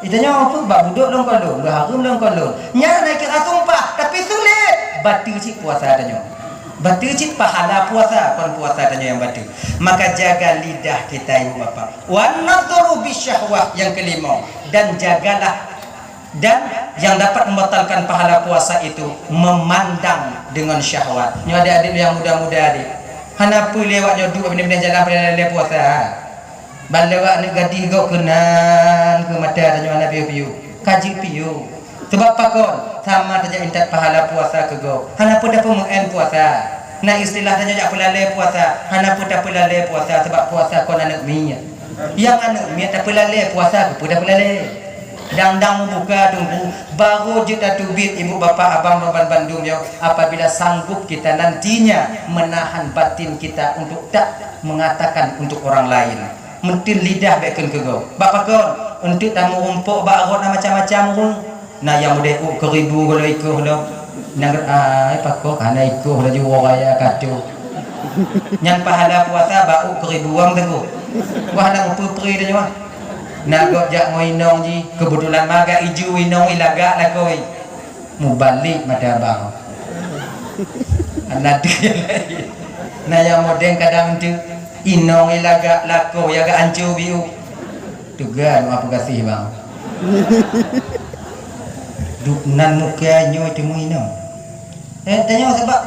Ita nyoe apa? Bak budok lôn kon lôn, bak hareuem lôn kon lôn. Nyan na kira sumpah, tapi sulet. Bateue cit puasa tanyoe. Bateue cit pahala puasa, kon puasa tanyoe nyang bateue. Maka jaga lidah kita, ibu bapa. Wan nadhru bisyahwah yang kelima, dan jagalah dan yang dapat membatalkan pahala puasa itu memandang dengan syahwat. Nyoe adik-adik yang muda-muda adik. Hana peue lé awak nyoe duek bini-bini jalan pada lé puasa. Ban lé awak aneuk gadih gob keunan keu mata tanyoe hana piôh-piôh. Ka jeuet piôh. Sebab pakon? Sama tajak intat pahala puasa keu gob. Hana peue tapeumeu'en puasa. Na istilah tanyoe jak peulalé puasa. Hana peue tapeulalé puasa sebab puasa kon aneuk miet. Nyang aneuk miet tapeulalé puasa keupeue tapeulalé. Dang-dang mubuka teungku, baru jeuet tateubiet ibu bapa abang raban bandum nyoe apabila sanggup kita nantinya menahan batin kita untuk tak mengatakan untuk orang lain. Meuteun lidah bék kheun keu gob. Bak pakon? Eunteuk tameurumpok bak rot na macam-macam ureuëng. Na nyang udeb uk keuribu golo ikoh lo. Nyang ai pakon hana ikoh laju woe raya kacau. Nyan pahala puasa bak uk keuribu wang teungku. Wah nang peupri tanyoe. Na gob jak ngon inong jih, keubeutulan maga iju inong ilagak lakoi. Mubalek mata abang. Anak dia lain. Na nyang modeng kadang tu inong ilagak lakoi agak ancu biu. Tuga doa peugaséh bang. Duek nan muka nyoe teumui inong. Eh tanyoe sebab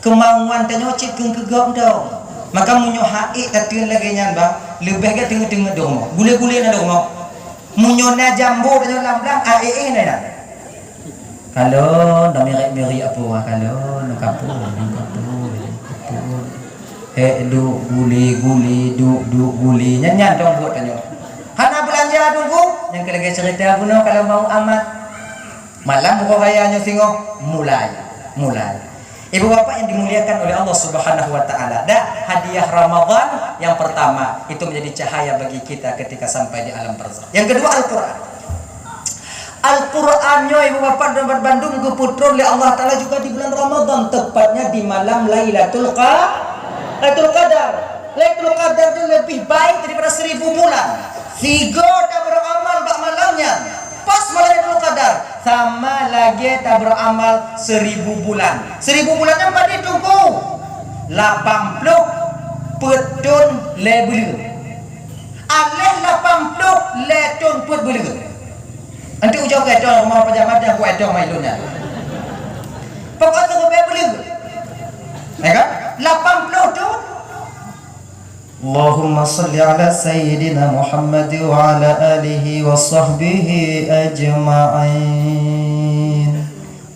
Keumauan tanyoe cit keu keugok dong. Maka meunyoe haiek tateun lagée nyan bang, leubeh gét teungeut-teungeut di rumoh. Gule-gule na di rumoh. Meunyoe na jambo tanyoe lam blang, haiek na nyan. Kalon, dah mirik-mirik apa wah kalon, nang kapur, nang kapur, kapur. Hek duek gule-gule, duek-duek gule. Nyan-nyan dong buet tanyoe. Hana beulanja teungku, nyang keu lagée cerita bunoe kalau mau amat. Malam uroe raya nyoe singoh mulai, mulai. Ibu bapak yang dimuliakan oleh Allah Subhanahu wa taala, dah hadiah Ramadan yang pertama itu menjadi cahaya bagi kita ketika sampai di alam barzakh. Yang kedua Al-Quran. Al-Quran nyoe ibu bapak dan bandum geupeutrön oleh Allah Taala juga di bulan Ramadan, tepatnya di malam Lailatul Qa-, Lailatul Qadar. Lailatul Qadar itu lebih baik daripada seribu bulan. Sigo taberamal bak malam nyan. Pas malam Lailatul Qadar, sama lagée taberamal seribu bulan. Seribu bulan nyan padum teungku? Lapan ploh peuet thon lhée buleuen. Aléh lapan ploh lhée thon peuet buleuen. Nanti ujoe keu etoh rumah pajak madah ku etoh mai lôn nyan. Pokok tu lhée buleuen. Ya kan? Lapan ploh thon. Allahumma salli ala sayyidina Muhammad wa ala alihi wa sahbihi ajma'in.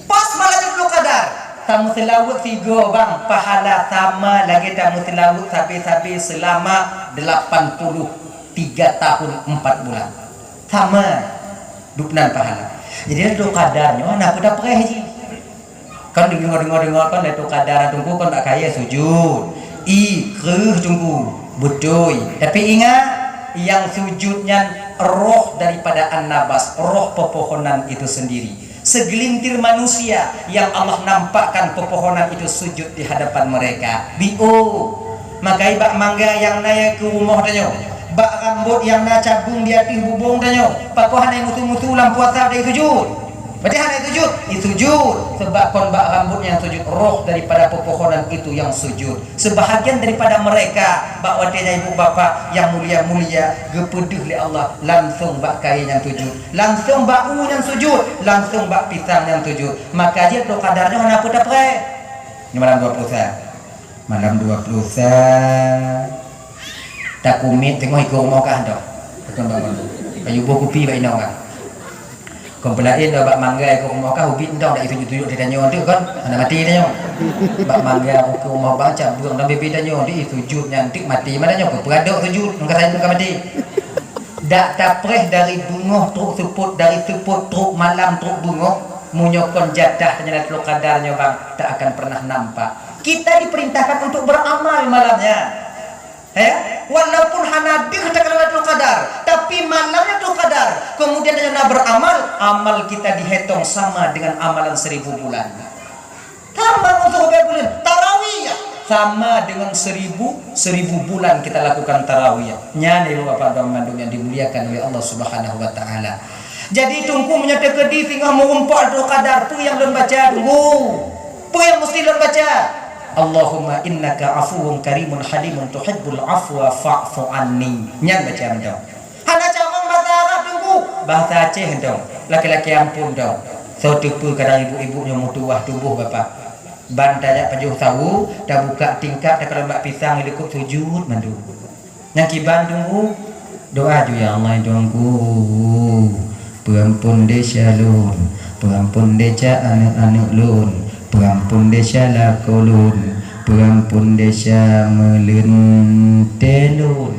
Pas malam Lailatul Qadar, tameuseulaweuet sigo bang, pahala sama lagée tameuseulaweuet sabe-sabe seulama delapan puluh tiga tahun empat bulan. Sama, dubnan pahala. Jadi Lailatul Qadar nyoe na peue tapreh jih. Kan deungoe-deungoe-deungoe kan Lailatul Qadar teungku kan bak kayée sujud. I kreueh teungku, beutôi. Tapi ingat, yang sujud nyan roh daripada an-nabas, roh pepohonan itu sendiri. Segelintir manusia yang Allah nampakkan pepohonan itu sujud di hadapan mereka. Biôh. Makai bak mangga nyang na keu rumoh tanyoe, bak rambot nyang na cabeueng di ateueh bubong tanyoe, pakon hana musu-musu lam puasa dari sujud. Berarti hana sujud, disujud. Sebab kon bak rambut nyang sujud, roh daripada pepohonan itu yang sujud. Sebahagian daripada mereka, bak watée nyan ibu bapak yang mulia-mulia, geupeudeuh lé Allah, langsung bak kayée nyan sujud, langsung bak u nyan sujud, langsung bak pisang nyan sujud. Maka jih Lailatul Qadar nyoe hana peue tapreh. Nyoe malam dua puluh sa. Malam dua puluh sa. Takumiet teungoh ikoh rumoh kah dah. Betul bangun. Kayu boh kupi bak inong kah. Kon peulaén dah bak mangga ikoh rumoh kah ubit entong dak isujud-sujud di tanyoe tu kan. Hana mati tanyoe. Bak mangga ikoh rumoh bang cabeueng dan bebe tanyoe di sujud nyan tik mati mana nyoe. Peue adok sujud, engka saya engka mati. Dak tapreh dari beungoh trok seupôt, dari seupôt trok malam trok beungoh, meunyoe kon jatah tanyoe Lailatul Qadar nyoe bang, tak akan pernah nampak. Kita diperintahkan untuk beramal malamnya. Ya, walaupun hana deuh takalon Lailatul Qadar, tapi malamnya Lailatul Qadar, kemudian tanyoe na beramal, amal kita dihitung sama dengan amalan seribu bulan. Tambah untuk bulan tarawih, sama dengan seribu, seribu bulan kita lakukan tarawih. Nyan ibu bapak dan mandum yang dimuliakan oleh Allah Subhanahu wa taala. Jadi teungku meunyoe teukeudi singoh meurumpok Lailatul Qadar, peue nyang lôn baca teungku? Peue nyang mesti lôn baca? Allahumma innaka afuwun karimun halimun tuhibbul afwa fa'fu anni. Nyan baca mantong. Hana carông bahasa Arab teungku, bahasa Aceh mantong. Laki-laki ampun mantong. Soe teupeu kadang ibu-ibu nyoe meutuwah tuboh bapak. Ban tajak pajoh sawu, tabuka tingkap takalon bak pisang likot sujud mandum. Nyang kiban teungku, doa ju ya Allah Tuhanku. Peuampun desya lôn, peuampun desya aneuk-aneuk lôn, peuampun desya lakoe lôn, peuampun desya meuleunte lôn.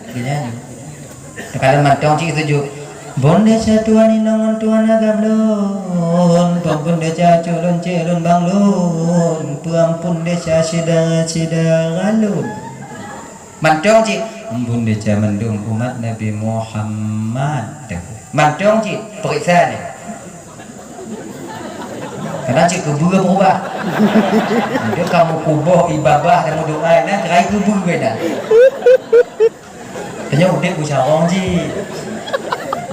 Geutanyoe. Takalon mantong cit sujud. Peuampun desya tuan inong ngon tuan agam lôn, peuampun desya cok lôn cek lôn bang lôn, peuampun desya syedara-syedara lôn. Mantong cit, peuampun desya mandum umat Nabi Muhammad. Mantong cit, peuriksa ni. Kadang cit keubeue beurubah. Dia kamu kuboh ibabah dan meudoa na, kerai keubeue na. Tanyoe udeb beucarông jih.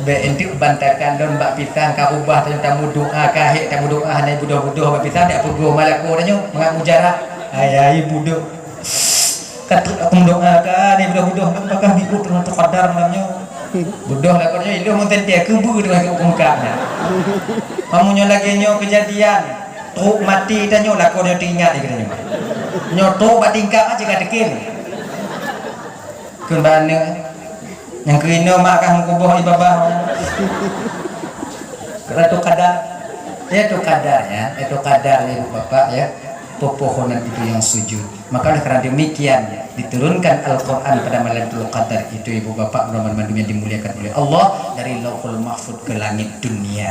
Bék enteuk bantakan lôn bak pisang ka ubah tanyoe tameudoa, ka hék tameudoa hana budoh-budoh bak pisang dak peugoh malakoe tanyoe mangat mujarab. Hai, hai, budoh. Ka trok aku meudoa ka ni budoh-budoh lôn pakah biut teungoh teukodar malam nyoe. Budoh lakoe nyoe ilôh meuteuntèe keubeue teungoh keu peungkap nyan. Meunyoe lagèe nyoe keujadian, trok maté tanyoe lakoe nyoe teuingat lé geutanyoe. Nyoe trok bak tingkap aja ka teuken. Kheun bak aneuk, nyang keuinoe mak kah meukuboh ibabah. Lailatul Qadar. Lailatul Qadar, ya. Lailatul Qadar, ya, Ibu Bapak, ya. Pepohonan itu yang sujud. Maka oleh karena demikian, diturunkan Al-Quran pada malam Lailatul Qadar itu, Ibu Bapak, teman-teman yang dimuliakan oleh Allah, dari Lauhul Mahfud ke langit dunia.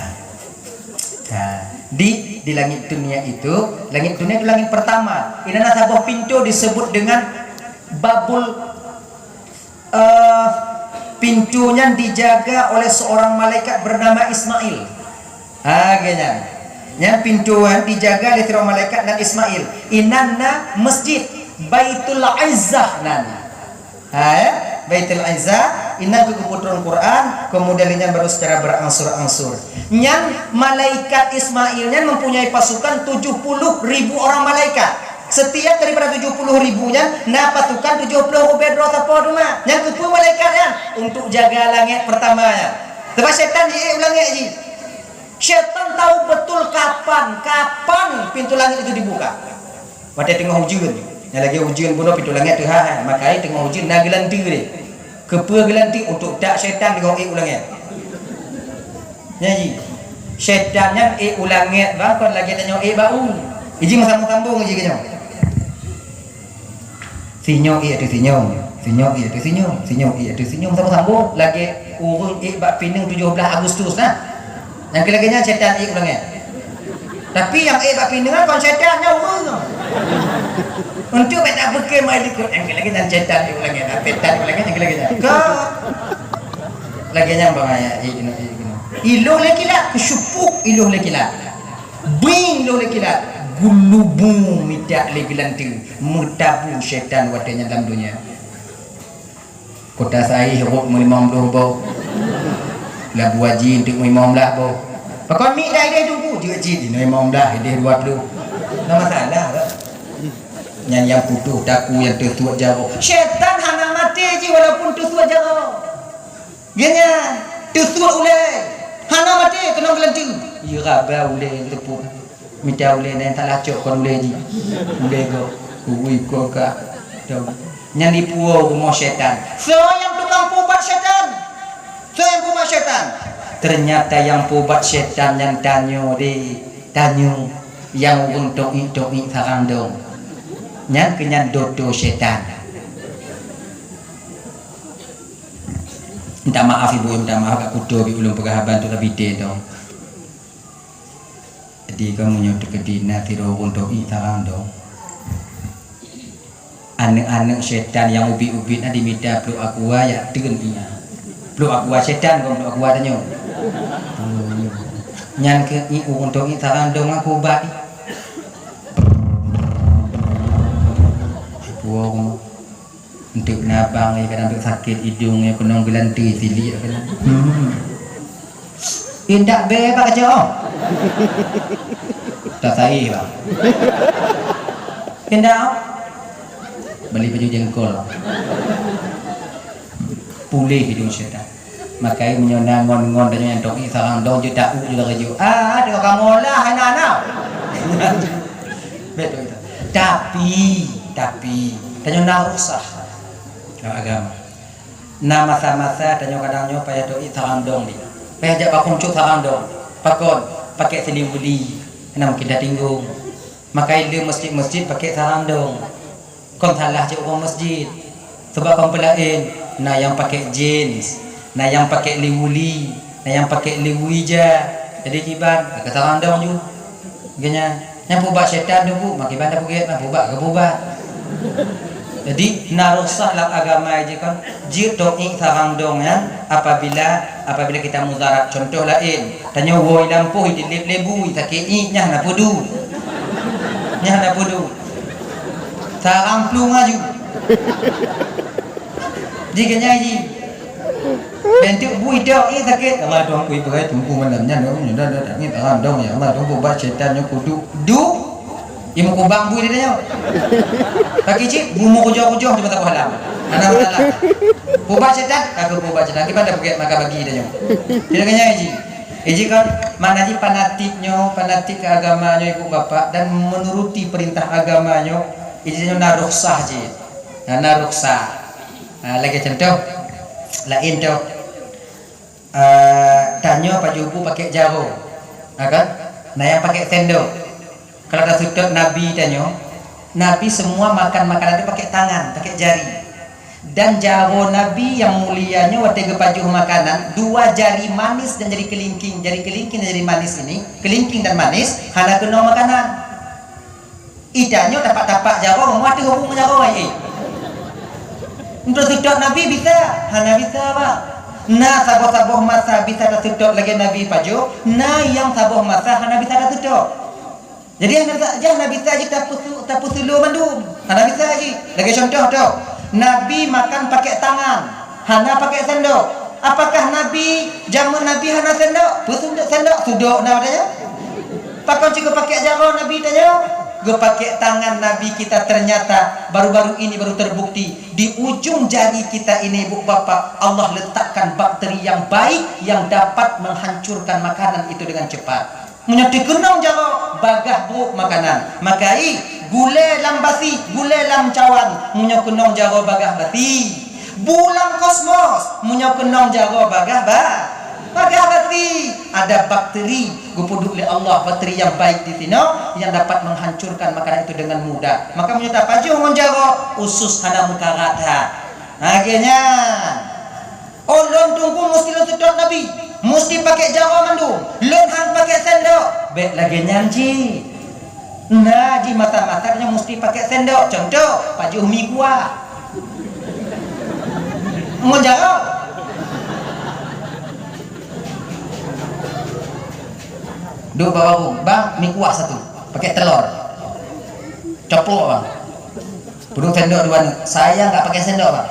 Nah, di di langit dunia itu, langit dunia itu langit pertama. Ini ada sebuah pintu disebut dengan Babul, eh, pintu nyan dijaga oleh seorang malaikat bernama Ismail. Ha, geuh nyan. Nyan pintu nyan dijaga oleh seorang malaikat nan Ismail. Inan na masjid Baitul Izzah nan. Ha, ya? Baitul Izzah, inan keu geupeutrön Quran, kemudian nyan baru secara berangsur-angsur. Nyan malaikat Ismail nyan mempunyai pasukan tujuh puluh ribu orang malaikat. Setiap daripada tujuh puluh ribu nyan na pasukan tujuh puluh ribèe droe sapo teuma. Nyan keupeue malaikat nyan? Untuk jaga langèt pertama nyan. Sebab syaitan jiék u langèt jih. Syaitan tahu betul kapan, kapan pintu langit itu dibuka. Watèe teungoh ujeuen, nyang lagèe ujeuen bunoe pintu langèt teuhah, maka teungoh ujeuen na geulanteue deh. Keupeue geulanteue? Untuk dak syaitan teungoh ék u langèt. Nyan jih. Syaitan nyan ék u langèt bang kon lagèe tanyoe ék bak u. Iji meusambong-sambong iji keunyoe. Sinyoe ék ateueh sinyoe, sinyoe ék ateueh sinyoe, sinyoe ék ateueh sinyoe, meusambong-sambong lagèe ureueng ék bak pineung tujoh blaih Agustus nah. Nyang keu lagèe nyan syaitan ék u langèt. Tapi nyang ék bak pineung nyan kon syaitan, nyan ureueng. Untuk bèk tapeuke mai likot, nyang keu lagèe nyan syaitan ék u langèt, nah, syaitan ék u langèt nyang keu lagèe nyan. Ka lagèe nyan bang ayat ék keunoe, ék keunoe. Ilôh lé kilat, keusyupuk ilôh lé kilat. Bing ilôh lé kilat, geulubu mitak lé geulanteue, meutabu syaitan watèe nyan lam donya. Kota Saih rot meulimong ploh boh. Labu aji untuk limong blah boh. Pakon mik dah ideh tungku, jeuet cit inoe limong blah, ideh dua puluh. Nah, masalah kan? Nyan nyang putôh takue nyang teusuet jaroe. Syaitan hana maté jih walaupun teusuet jaroe. Geuhnyan teusuet ulée, hana maté keunong geulanteue. Iya raba ulée nyang teupot. Mita ulée nyan salah cok kon ulée jih. Ulée gob, ubui kon ka. Nyan dipuwoe rumoh syaitan. Soe nyang tukang peuubat syaitan? Soe nyang peuubat syaitan? Ternyata nyang peuubat syaitan nyan tanyoe deh, tanyoe nyang ureuëng toiek-toiek sarang dong. Nyan keuh nyan doto syaitan. Minta maaf ibu, minta maaf gak kuto bi ulôn peugah haba tu ka bite tu. Jadi kamoe nyoe teukeudi na sidroe ureuëng toiek sarang dong. Aneuëk-aneuëk syaitan nyang ubit-ubit na dimita pluek aqua jak teun inya. Pluek aqua syaitan kon pluek aqua tanyoe. Nyan keuh ié ureuëng toiek sarang dong aku ubat. Ipuwoe rumoh. Untuk nabang ya kadang untuk sakit hidung ya keunong geulanteue siliek ya keunong. Hmm. Indak be bak kaca. Tak sai bang. Indak. Beli baju jengkol. Puléh hidung syaitan. Makai meunyoe na ngon-ngon tanyoe nyang toiek sarang dong jeuet tauk jeuet lagée jeuet. Ah, teuka kamoe lah hana-hana. Betul itu. Tapi, tapi tanyoe na rukhsah dalam agama. Na masa-masa tanyoe kadang nyoe payah toiek sarang dong di. Payah jak bakong cok sarang dong. Pakon? Pakai siliwuli. Hana mungkin tatinggong. Makai le masjid-masjid pakai sarang dong. Kon salah cok ureuëng masjid. Sebab kon peulaén, na nyang pakai jeans, na nyang pakai liwuli, na nyang pakai liwu ija. Jadi kiban, ka sarang dong ju. Geuhnyan, nyang peuubat syaitan tu bu, makiban dah peuget, na peuubat ka peuubat. Jadi na rukhsah lam agama jih kan, jeuet toiek sarang dong nyan apabila, apabila kita mudarat. Contoh laén, tanyoe woe lampôh dilep lebu, sakét ié nyan na peudu. Nyan na peudu. Sarang plueng aju. Jih geuhnyan jih. Bentuk bui dok ié sakét. Allah Tuhan kui peugah tungku malam nyan dong nyoe dah dah ngieng taran dong ya Allah dong peuubat syaitan nyoe kudu du. Ié meukubang bui dia nyoe. Kaki cik bu meukujoh-kujoh di mata halam. Hana masalah. Peuubat syaitan, aku peuubat syaitan. Kiban dah peuget maka bagi dia nyoe. Dia geuhnyan jih. Eh, jih kan, mana jih fanatik nyoe, fanatik keu agama nyoe ibu bapak dan menuruti perintah agama nyoe, eh, jih nyoe na rukhsah jih. Na, na rukhsah. Ha, lagée contoh, laén tu, eh, tanyoe pajoh bu pakai jaroe, ha kan? Na nyang pakai sendok. Kalau taseutôt Nabi tanyoe, Nabi semua makan makanan tu pakai tangan, pakai jari. Dan jaroe Nabi nyang mulia nyoe watée geupajoh makanan, dua jari manis dan jari kelingking, jari kelingking dan jari manis ini, kelingking dan manis, hana keunong makanan. Ih tanyoe tapak-tapak jaroe, meunyoe ateueh ureuëng jaroe, eh. Untuk seutôt Nabi bisa, hana bisa, Pak. Na saboh-saboh masa bisa taseutôt lagée Nabi pajoh, na nyang saboh masa hana bisa taseutôt. Jadi hana bisa, hana bisa jih tapeusu-, tapeusulo mandum. Hana bisa jih. Lagée contoh tu, Nabi makan pakai tangan, hana pakai sendok. Apakah Nabi, jameun Nabi hana sendok? Peue sendok, sendok sudok na padahai. Pakon cit geupakék jaroe Nabi tanyoe? Geupakék tangan Nabi kita, ternyata baru-baru ini baru terbukti. Di ujung jari kita ini, bu bapak, Allah letakkan bakteri yang baik yang dapat menghancurkan makanan itu dengan cepat. Meunyoe teukeunong jaroe, bagah brôk makanan. Makai gulée lam basi, gulée lam cawan. Meunyoe keunong jaroe bagah basi. Bu lam kosmos, meunyoe keunong jaroe bagah ba-, bagah basi. Ada bakteri geupeuduek lé Allah, bakteri yang baik di sinoe yang dapat menghancurkan makanan itu dengan mudah. Maka meunyoe tapajoh ngon jaroe, usus hana meukarat that. Lagée nyan. Oh, lôn teungku meusti lôn seutôt Nabi, meusti pakék jaroe mandum. Lôn han pakék sendok. Bék lagée nyan cit. Na jih masa-masa nyoe meusti pakék sendok. Contoh, pajoh mi kuah. Ngon jaroe. Duek bak warong, "Bang, mi kuah satu. Pakai telor." Coplok, Bang. Peuduek sendok dua ni. Saya enggak pakai sendok, Bang.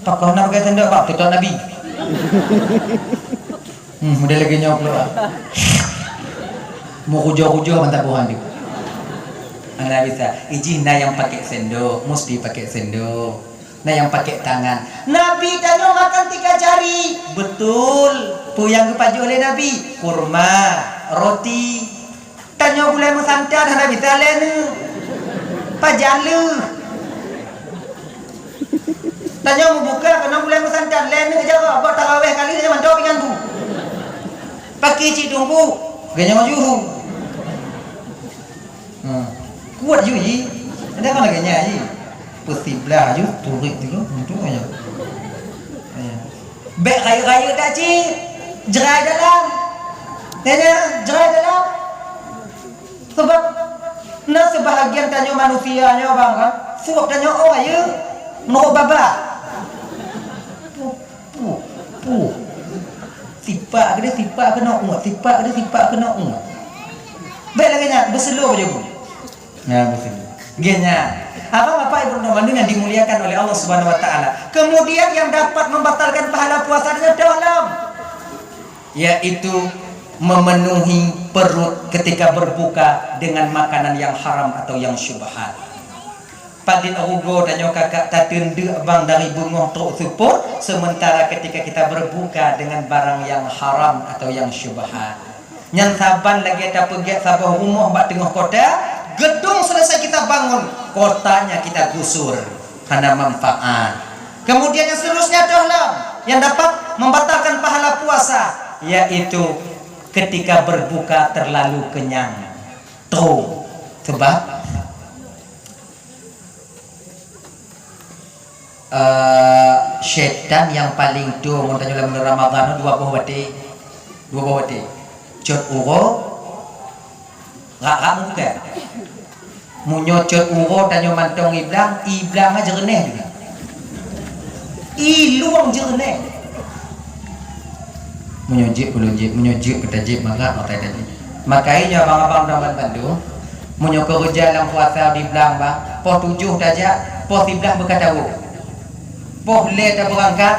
Pakon hana pakai sendok, Bang? Seutôt Nabi. Hmm, model lagèe nyoe pula. Meukujoh-kujoh mantap buhan tu. Hana bisa. Ijih na nyang pakai sendok, mesti pakai sendok. Na nyang pakai tangan. Nabi tanyoe makan tiga jari. Betul. Peue nyang geupajoh lé Nabi? Kurma, roti. Tanyoe gulai meusantan hana bisa lé neuh. Pajan leuh. Tanyoe meubuka keunoe gulai meusantan lé neuh jaroe, bak taraweh kali tanyoe mantong pingan bu. Paki cit tunggu, ganyang juhu. Hmm. Kuat ju ji. Ada kan lagèe nyan ji. Peusiblah ju, turit dulu, untung aja. Ya. Bèk rayeuk-rayeuk dak cit. Jrai dalam. Tanya, jrai dalam. Sebab na sebahagian tanyoe manusia nyoe bang kan, suap tanyoe oh ayeue meurok babah. Puh, puh, puh. Sipak keudeh sipak keunoe uet, sipak keudeh sipak keunoe uet. Bèk lagèe nyan, beuseulo baju bu. Nah, beuseulo. Lagèe nyan. Abang, bapak, ibu, teman-teman yang dimuliakan oleh Allah Subhanahu wa taala. Kemudian yang dapat membatalkan pahala puasa dengan dalam yaitu memenuhi perut ketika berbuka dengan makanan yang haram atau yang syubhat. Padit rugoe tanyoe kakak tateun deuk bang dari beungoh trok seupôt, sementara ketika kita berbuka dengan barang yang haram atau yang syubhat. Nyan saban lagèe tapeugèt saboh rumoh bak teungoh kota, gedung selesai kita bangun, kotanya kita gusur. Hana manfaat. Kemudian yang seterusnya adalah yang dapat membatalkan pahala puasa, yaitu ketika berbuka terlalu kenyang. Tuh, sebab, eh, syaitan yang paling tuh, mun tanyoe lam bulan Ramadan, dua boh watèe. Dua boh watèe. Cot uroe, rak-rak muka. Meunyoe cot uroe tanyoe mantong iblang, iblang aja jeureunéh juga. Ilueng jeureunéh. Meunyoe jeuet ulôn jeuet, meunyoe jeuet keu tajeuet, maka mata tajeuet. Maka nyoe abang-abang dan bandum, meunyoe keureuja lam puasa di blang bang, poh tujoh tajak, poh siblah beukatawoe. Poh lhèe tabeurangkat,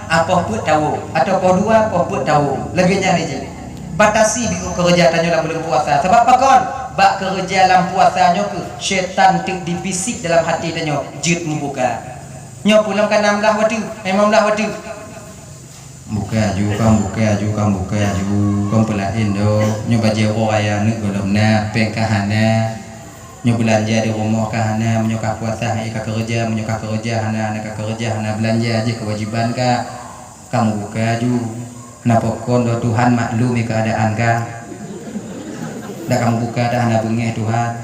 ah, poh peuet tawoe, atau poh dua, poh peuet tawoe. Lagèe nyan jih. Batasi biôh keureuja tanyoe lam buleuen puasa. Sabab pakon? Bak keureuja lam puasa nyoe keuh syaitan teuk dibisik dalam hati tanyoe, jeuet meubuka. Nyoe peue lom ka nam blah watèe, limong blah watèe. Buka aju, kang buka aju, kang buka aju, kang peulaén doh. Nyoe bajèe uroe raya neuk gohlom na, péng ka hana. Nyoe beulanja di rumoh ka hana, meunyoe ka puasa hai ka keureuja, meunyoe ka keureuja hana, hana ka keureuja hana beulanja jih keuwajiban ka. Ka meubuka aju. Hana pakon doh Tuhan maklum keuadaan ka. Dak ka meubuka dak hana beungèh Tuhan.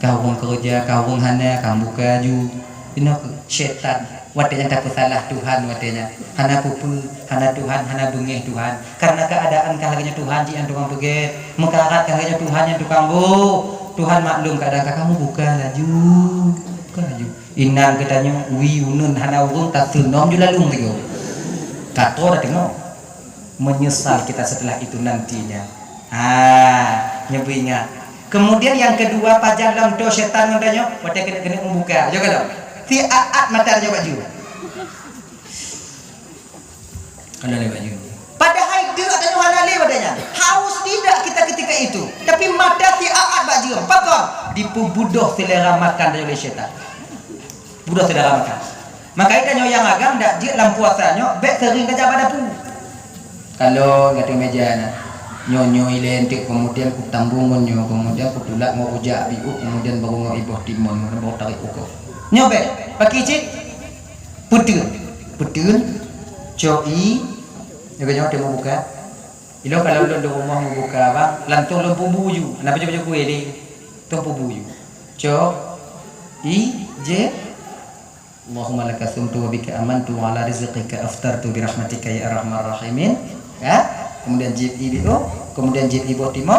Ka ureueng keureuja, ka ureueng hana, ka meubuka aju. Inoe keuh syaitan. Watèe nyan tapeusalah Tuhan watèe nyan. Hana peue-peue, hana Tuhan, hana beungèh Tuhan. Karena keuadaan ka lagèe nyoe Tuhan jih nyang tukang peugèt. Meukarat ka lagèe nyoe Tuhan nyang tukang boh. Tuhan maklum keuadaan ka, ka meubuka laju. Buka laju. Inan geutanyoe wie uneun hana ureueng taseunom ju lalong tigo. Ka troh tateungoh. Menyesal kita setelah itu nantinya. Ha, nyoe beuingat. Kemudian yang kedua, pajan lom toe syaitan ngon tanyoe, watèe keuneuk-keuneuk meubuka. Jaga lom. Siat-at mata tanyoe bak jeuem. Hana lé bak jeuem. Padahai deuk tanyoe hana lé pada nyan. Haus tidak kita ketika itu. Tapi mata siat-at bak jeuem. Pakon? Dipeubudoh selera makan tanyoe lé syaitan. Budoh selera makan. Maka tanyoe nyang agam dak jeuet lam puasa nyoe bèk seuring tajak bak dapu. Kalau lam ateueh meja na, nyoe-nyoe ilèe enteuk, kemudian kutambong ngon nyoe, kemudian kutulak ngon rujak biôh, kemudian baru ngon iboh timon, kemudian baru tarék ukoe. Nyoe bèk, paki cit, peuteun, peuteun, cok ie, nyoe nyoe teuh meubuka. Ilôn kalau lôn di rumoh meubuka bang, langsung lôn pubu ju, hana pajoh-pajoh kueh lé, langsung pubu ju. Cok, ie, jép, Allahumma laka sumtu wa bika amantu wa ala rizqika aftartu bi rahmatika ya arhamar rahimin. Ya. Kemudian jép ie biôh, kemudian jép iboh timon,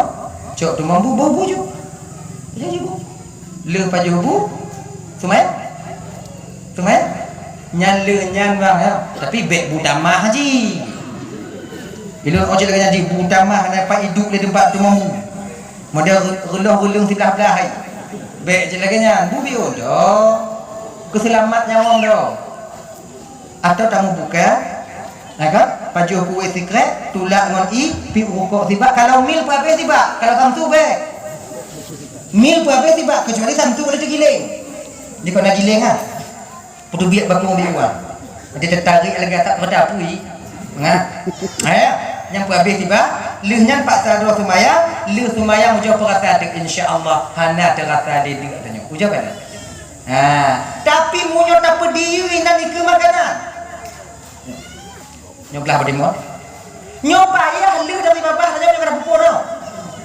cok timon bu, bu, bu ju. Ju, ju, bu. Lheuh pajoh bu, seumayang. Seumayang. Nyan lheuh nyan bang ya. Tapi bèk bu tamah ji. Ilôn ojek lagèe nyan ji bu tamah na pat iduek lé teumpat timon bu. Model reuloh-reuloh siblah-blah hai. Bèk jeuet lagèe nyan, bu biôh doh. Keuseulamat nyawöng doh. Atau tameubuka, Nah kan? Pajoh kueh sikrek, tulak ngon ie, pih rukok sibak. Kalau mil peuhabéh sibak, kalau samsu bék. Mil peuhabéh sibak, kecuali samsu boleh teugiléng. Di kona giléng ha. Peuteubiet bakong di luwa. Jadi teutarek lagée atak kereta apui. Nah. Eh, nyang peuhabéh sibak, lheueh nyan paksa droe seumayang, lheueh seumayang ujoe peurasa teuk, insya Allah hana teurasa lé deuk tanyoe. Ujoe ka na. Ha, tapi meunyoe tapeudiyeu inan ikeue makanan. Nyoe glah bak timor. Nyoe payah lheueh dari babah saja nyoe kada pupur tau.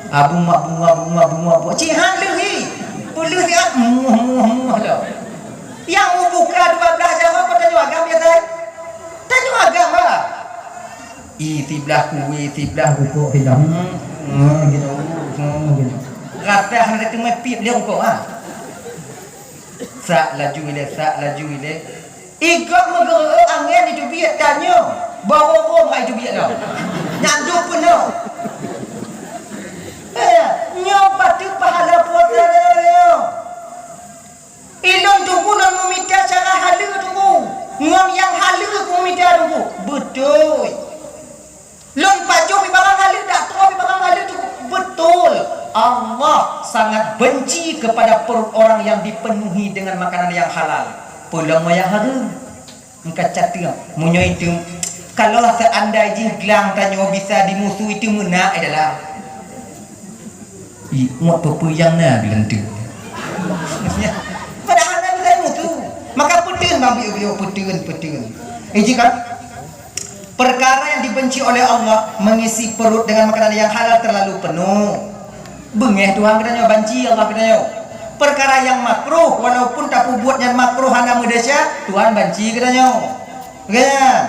Abu mabu mabu mabu mabu. Cit han lheueh hi. Peulheueh siat muah muah muah tau. Nyang mubuka dua blah jaroe apa tanyoe agam ya tai? Tanyoe agam bah. I siblah kueh, siblah rukok, siblah. Hmm, hmm, gitu. Hmm, gitu. Rasa hana teumé pip dia rukok ah. Sak laju ilée, sak laju ilée. Igob meugeureuek angén di teubiet tanyoe. Baro rom hai teubiet nyoe. Nyang duek peunoh. Eh, nyoe pateuk pahala puasa nyoe. Ilôn Teungku lôn meumita cara haleue Teungku. Ngon nyang haleue kumita Teungku. Beutôi. Lôn pajoh pih barang haleue, dak troh pih barang haleue tu beutôi. Allah sangat benci kepada perut orang yang dipenuhi dengan makanan yang halal. Peulom nyang hareuem. Engka cateung, meunyoe itu, kalau seandai jih glang tanyoe bisa dimusu itu meunak di dalam. Ih, ngot peue-peue nyang na di leunteu. Padahal na bisa mutu. Maka peuteun bang biu-biu, peuteun, peuteun. Eh, jika perkara yang dibenci oleh Allah mengisi perut dengan makanan yang halal terlalu penuh. Beungéh Tuhan geutanyoe, banci Allah geutanyoe. Perkara yang makruh, walaupun tapeubuet nyan makruh hana meudesya, Tuhan banci geutanyoe. Kan?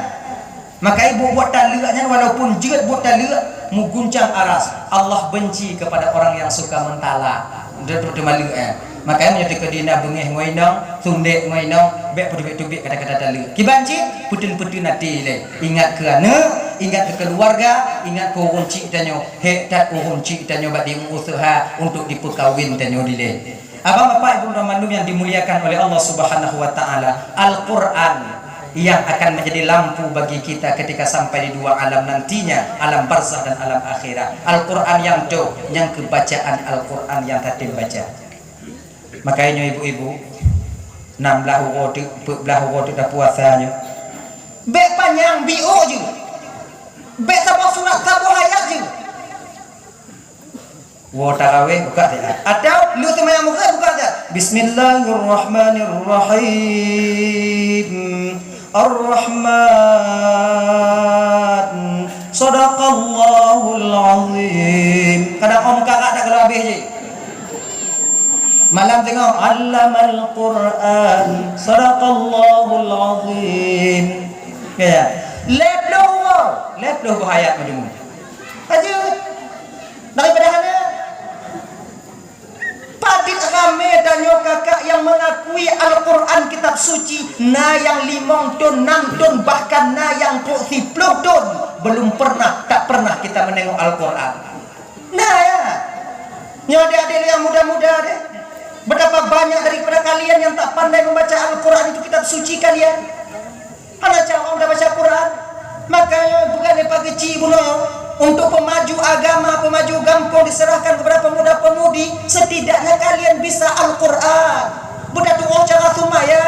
Makajih buet-buet taleuek nyan walaupun jeuet buet taleuek meuguncang aras. Allah benci kepada orang yang suka mentalak. Dia tu maleuek eh. Makajih meunyoe teukeudi na beungéh ngon inong, sundek ngon inong, bék peuteubiet-teubiet kata-kata taleuek. Kiban cit, peuteun-peuteun até lé. Ingat keu aneuk, ingat keu keuluwarga, ingat keu ureueng chik tanyoe. Hék that ureueng chik tanyoe bak diusaha untuk dipeukawen tanyoe dilée. Abang, bapak, ibu, dan mandum yang dimuliakan oleh Allah Subhanahu wa Ta'ala, Al-Quran yang akan menjadi lampu bagi kita ketika sampai di dua alam nantinya, alam barzakh dan alam akhirat. Al-Quran nyang tôh, nyang keubacaan Al-Quran nyang tatem baca. Makajih nyoe ibu-ibu, nam blah uroe teuk, peuet blah uroe teuk tapuasa nyoe. Bék panyang, biôk jeuet. Bék saboh surat, saboh ayat jeuet. Woe tarawéh, buka saja. Atau lu seumayang Maghrib, buka saja. Bismillahirrahmanirrahim. Ar-Rahman. Sadaqallahul Azim. Kadang om karak tak kalau habéh je. Malam tengok, Allamal Quran. Sadaqallahul Azim. Ya. Lhèe ploh uroe, lhèe ploh buah ayat majmu. Aja. Daripada hana. Padit ramé tanyoe kakak yang mengakui Al-Quran Kitab Suci, na nyang limong thon, nam thon, bahkan na nyang trok siploh thon, belum pernah, tak pernah kita menengok Al-Quran. Nah, ya. Nyoe adik-adik yang muda-muda deh. Betapa banyak daripada kalian yang tak pandai membaca Al-Quran itu Kitab Suci kalian. Hana carông tabaca Quran. Makanya bukan daripada kecil bunoe untuk pemaju agama, pemaju gampông diserahkan kepada pemuda-pemudi, setidaknya kalian bisa Al-Quran. Budak tuoh cara sumaya.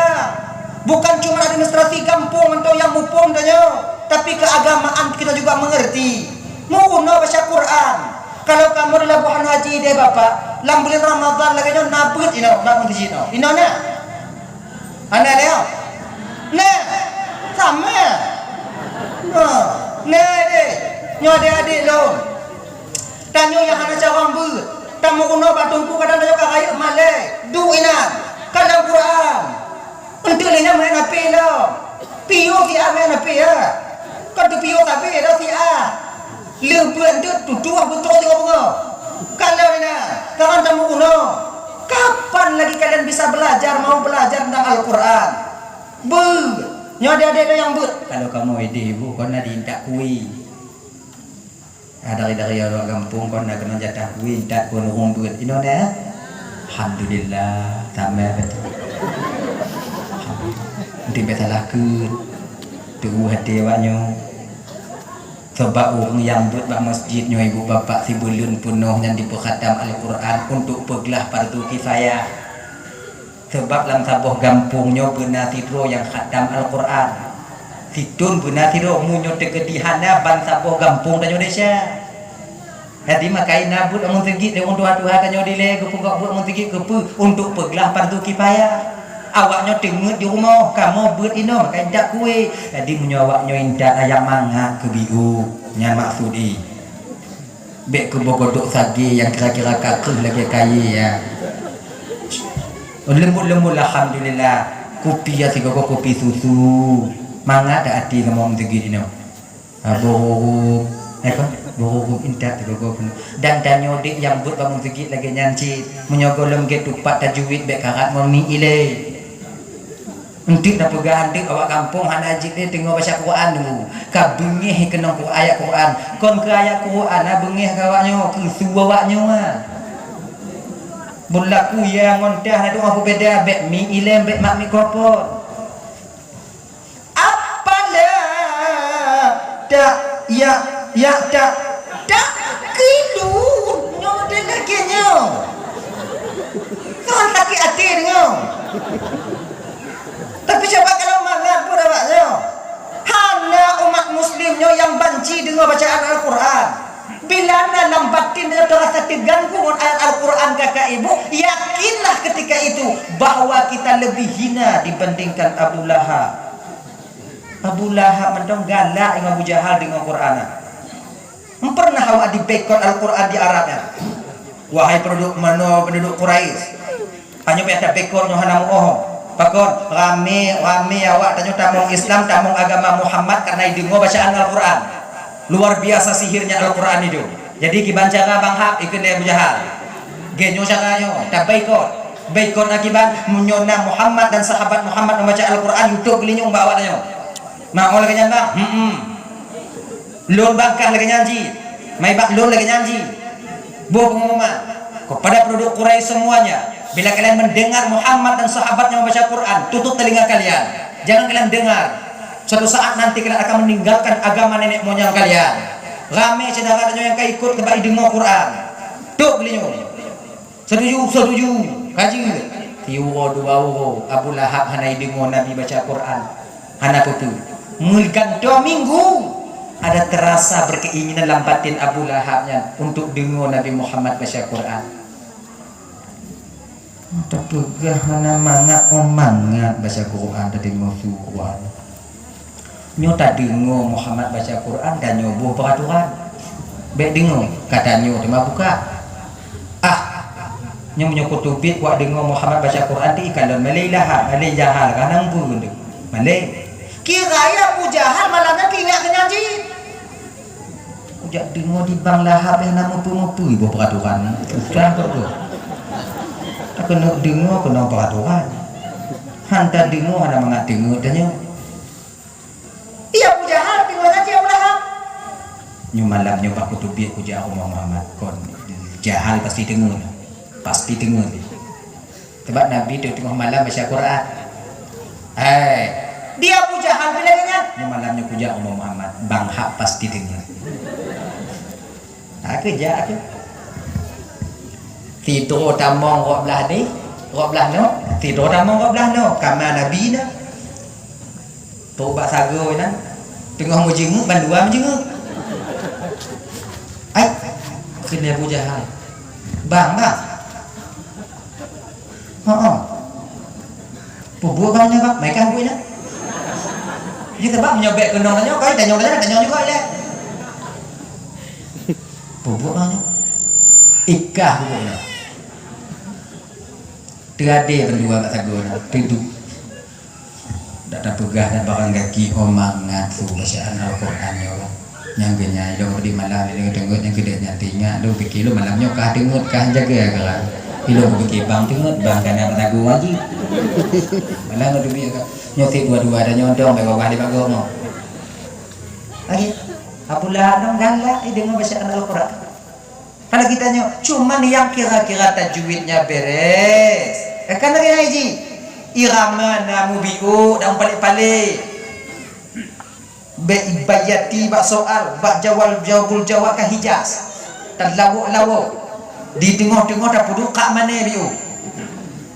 Bukan cuma administrasi gampông atau yang mupung tanyoe, tapi keagamaan kita juga mengerti. Meurunoe baca Quran. Kalau kamoe di Labuhan Haji deh Bapak, lam buleuen Ramadhan lagèe nyoe na beuet inoe, lam masjid inoe. Inoe na? Hana lé? Na. Sama. Ha. Na deh. Nyoe adék-adék lôn. Tanyoe nyang hana carông beuet. Tameurunoe bak teungku kadang tanyoe ka rayeuk malèe. Duek inan. Ka lam Quran. Enteuk lé nyan meu'en hapé lom. Piôh siat meu'en hapé, ya. Kon teupiôh sabe dah siat. Lheueh beuet enteuk tutoe beutrok sigoe beungoh. Kalau nyan, tangan tameurunoe. Kapan lagi kalian bisa belajar, mau belajar tentang Al-Quran? Beuet. Nyoe adék-adék nyang beuet. Kalau kamoe idéh, Bu, kon na diintat kueh. Ah, dari-dari ureueng gampông kon na keunoe jatah kueh, intat kon ureueng beuet. Inoe na? Alhamdulillah, tamah beutôi. Alhamdulillah. Mungkin bèk salah kheun. Teu'oh até awak nyoe. Sabab ureuëng nyang beuet bak masjid nyoe, ibu bapak, sibuleuen peunoh nyan jipeuhatam Al-Quran untuk peuglah fardu kifayah. Sabab lam saboh gampông nyoe beuna sidroe nyang khatam Al-Quran. Sithon beuna sidroe, meunyoe teukeudi hana, ban saboh gampông tanyoe desya. Jadi, makajih na beuet lam meuseujid lé ureuëng tuha-tuha tanyoe dilée geupeugah beuet lam meuseujid keupeue? Untuk peuglah fardu kifayah. Awaknyoe teungeut di rumoh, kamoe beuet inoe, makajih intat kueh. Jadi, meunyoe awaknyoe intat, ayam mangat keu biôh. Nyan maksud jih. Bék keuboh godok sagée nyang kira-kira ka kreueh lagée kayée, ya. Leumbot-leumbot, alhamdulillah. Kupi ya sigogo kupi susu. Mangat dak até kamoe meuseujid inoe. Ah, boh rhuruem, eh, kon? Boh rhuruem intat sigogo peunoh. Dan tanyoe dék nyang beuet bak meuseujid lagée nyan cit. Meunyoe gohlom gét tupat tajwid bék karat ngon mi ilée. Enteuk na peugah, enteuk awak gampông hana jeuet lé teungoh baca Quran dulu. Ka beungéh keunong Qur-, ayat Quran. Kon keu ayat Quran na beungéh keu awaknyoe, keu su awaknyoe, ah. Beulaku ya ngon teuh na dua peubeda, bék mi ilée, bék mak mikrofon. Apala tak, ya, ya, tak, tak kilu. Nyoe deh lagée nyoe. Kon sakét até deungoe. Tapi cuba kalau mangat pun awak nyoe. Hana umat muslim nyoe nyang banci deungoe bacaan Al-Quran. Bila na lam batin tanyoe teurasa teuganggu ngon ayat Al-Quran, kakak ibu, yakinlah ketika itu bahwa kita lebih hina dibandingkan Abu Lahab. Abu Lahab mantong galak ngon Abu Jahal deungoe Quran. Hana pernah awak diboikot Al-Quran di Arab nyan. Wahai penduduk manoe, penduduk Quraisy, tanyoe payah taboikot nyoe hana meuoh. Pakon? Ramé, ramé awak tanyoe tamong Islam, tamong agama Muhammad kareuna jideungoe bacaan Al-Quran. Luar biasa sihirnya Al-Quran itu. Jadi kiban cara Bang Hab, ikheun lé Abu Jahal. Geuh nyoe cara nyoe, taboikot. Boikot akiban, meunyoe na Muhammad dan sahabat Muhammad membaca Al-Quran, YouTube geulinyueng bak awak tanyoe. Meu'oh lagée nyan, Bang? Hmm. Lôn bangkah lagée nyan jih. Mai bak lôn lagée nyan jih. Boh pengumuman. Kepada penduduk Quraisy semuanya, bila kalian mendengar Muhammad dan sahabatnya membaca Quran, tutup telinga kalian. Jangan kalian dengar. Suatu saat nanti kalian akan meninggalkan agama nenek moyang kalian. Ramé syedara tanyoe nyang ka ikot keu bak jideungoe Quran. Tok geulinyueng. Setuju, setuju. Ka jeuet. Siuroe dua uroe, Abu Lahab hana jideungoe Nabi baca Quran. Hana peue-peue. Meugantoe minggu, ada terasa berkeinginan lam batin Abu Lahab nyan untuk deungoe Nabi Muhammad baca Quran. Tapeugah hana mangat, oh mangat baca Quran, tadeungoe su Quran. Nyoe tadeungoe Muhammad baca Quran, dan nyoe boh peuraturan. Bék deungoe, ka tanyoe teuma buka. Ah, nyoe meunyoe kuteubiet kuat deungoe Muhammad baca Quran, ti ikalon malée Lahab, malée Jahal, ka hana mupeue keuneuk. Malée. Kira ya Abu Jahal malam nyan teuingat keu nyan jih. Kujak deungoe di Bang Lahab nyang na mupeue-mupeue boh peuraturan. Udah kok tu. Takeuneuk deungoe keunong peuraturan. Han tadeungoe hana mangat teungeut tanyoe. Iya, Abu Jahal, deungoe saja Abu Lahab. Nyoe malam nyoe bak kuteubiet kujak rumoh Muhammad. Kon Jahal pasti deungoe. Pasti deungoe. Sabab Nabi teungoh malam baca Quran. Hai. Di Abu Jahal bila nyan? Nyoe malam nyoe kujak rumoh Muhammad. Bang Hab pasti deungoe. Aku jak aku. Sidroe tamong rot blah ni, rot blah no, sidroe tamong rot blah no, kama Nabi na. Trok bak sagoe nyan, teungoh meujeungeuk, bandua meujeungeuk. Ai, kheun lé Abu Jahal, "Bang, bang." "Heeh." "Peubuet bang nyoe, bang?" "Meuikah buet nyoe." Jadi sabab meunyoe bék keunong tanyoe, kai tanyong, tanyong, tanyong juga ilée. "Peubuet bang nyoe?" "Ikah buet nyoe." Teuadé bandua bak sagoe nyan, teuduek. Dak tapeugah dan barang gaki, oh mangat su bacaan Al-Quran nyoe. Nyang keu nyan, ilôn di malam, ilôn teungeut nyang keudeh nyan teuingat, lôn pike lôn malam nyoe kah teungeut, kah jaga kah. Ilôn pike bang teungeut, bang kana bak sagoe lagi. Malam lôn teubiet kah. Nyoe sit dua-dua dan nyoe dong bak bawah di bak gomo. Lagi, Abu Lahab nyoe galak, eh, deungoe bacaan Al-Quran. Kalau kita nyoe, cuman yang kira-kira tajwidnya beres. Eh, kan lagée nyan jih. Irama na mubiu dan palék-palék. Bèk ibayati bak soal, bak jawab, jawabul jawab ka Hijaz. Talawok-lawok. Di teungoh-teungoh tapeuduek kak mané biôh.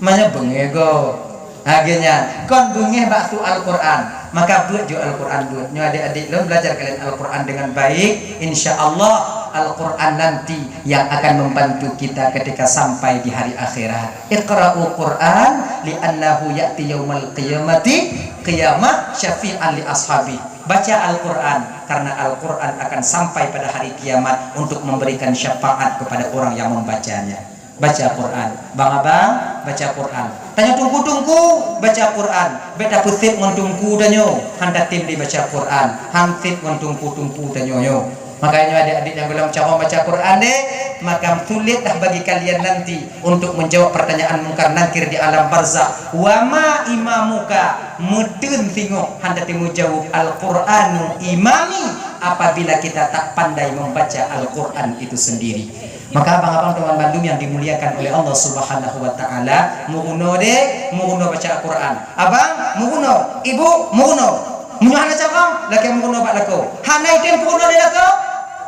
Manyang beungéh gob. Lagèe nyan, kon beungéh bak su Al-Qur'an. Maka beuet ju Al-Qur'an beuet. Nyoe adék-adék lôn belajar kalian Al-Qur'an dengan baik. Insya Allah, Al-Qur'an nanti yang akan membantu kita ketika sampai di hari akhirat. Iqra'ul Qur'an li'annahu ya'ti yaumal qiyamati qiyamah syafi'an li ashabi. Baca Al-Qur'an, karena Al-Qur'an akan sampai pada hari kiamat untuk memberikan syafaat kepada orang yang membacanya. Baca Qur'an. Bang abang, baca Qur'an. Tanyoe teungku-teungku, baca Qur'an. Bèk tapeusép ngon teungku tanyoe, han tatem lé baca Qur'an. Han sép ngon teungku-teungku tanyoe nyoe. Makanya adék-adék nyang golom carông baca Qur'an deh, maka sulit dah bagi kalian nanti untuk menjawab pertanyaan Mungkar Nakir di alam barzakh. Wa ma imamuka, meuteun singoh han tatem meujaweueb, Al-Qur'anu imami, apabila kita tak pandai membaca Al-Qur'an itu sendiri. Maka abang-abang teman bandum yang dimuliakan oleh Allah Subhanahu wa Ta'ala, meurunoe deh, meurunoe baca Al-Qur'an. Abang, meurunoe. Ibu, meurunoe. Meunyoe hana carông, lakèe meurunoe bak lakoe. Hana item peurunoe lé lakoe,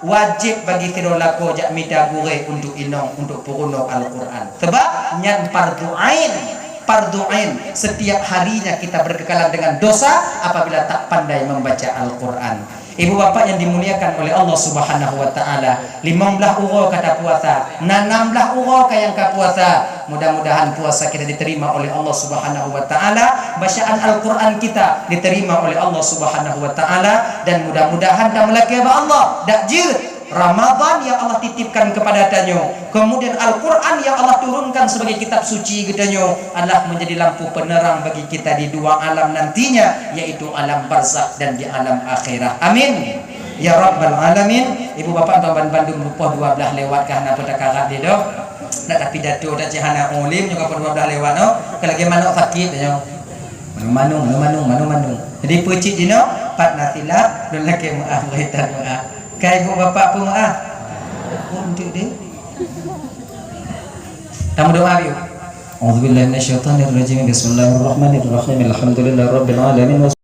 wajéb bagi sidroe lakoe jak mita gurèe untuk inong untuk peurunoe Al-Qur'an. Sebab nyan fardhu ain. Fardhu ain. Setiap harinya kita berkekalan dengan dosa apabila tak pandai membaca Al-Qur'an. Ibu bapak yang dimuliakan oleh Allah Subhanahu wa Ta'ala, limong blaih uroe ka tapuasa, na nam blaih uroe ka nyang ka puasa. Mudah-mudahan puasa kita diterima oleh Allah Subhanahu wa Ta'ala, bacaan Al-Qur'an kita diterima oleh Allah Subhanahu wa Ta'ala, dan mudah-mudahan tameulakèe bak Allah, dak jeuet Ramadan yang Allah titipkan kepada tanyoe, kemudian Al-Qur'an yang Allah turunkan sebagai kitab suci geutanyoe adalah menjadi lampu penerang bagi kita di dua alam nantinya, yaitu alam barzakh dan di alam akhirat. Amin. Ya Rabbal Alamin. Ibu bapak tuan ban bandum, rupoh dua blaih lewat ka hana peue takarat lé doh. Nak tapidato dak cit hana ulim nyoe ka dua blaih lewat noh. Ka lagèe manok sakét nyoe. Manung-manung, manung-manung, manung-manung. Jadi peue cit jinoe, pat na silap, lôn lakèe meu'ah, beuretan meu'ah. Ka ibu bapak peue meu'ah? Pun tu deh. Tameudoa yuk. A'udzubillahi minasyaitonirrajim. Bismillahirrahmanirrahim. Alhamdulillahirabbil alamin.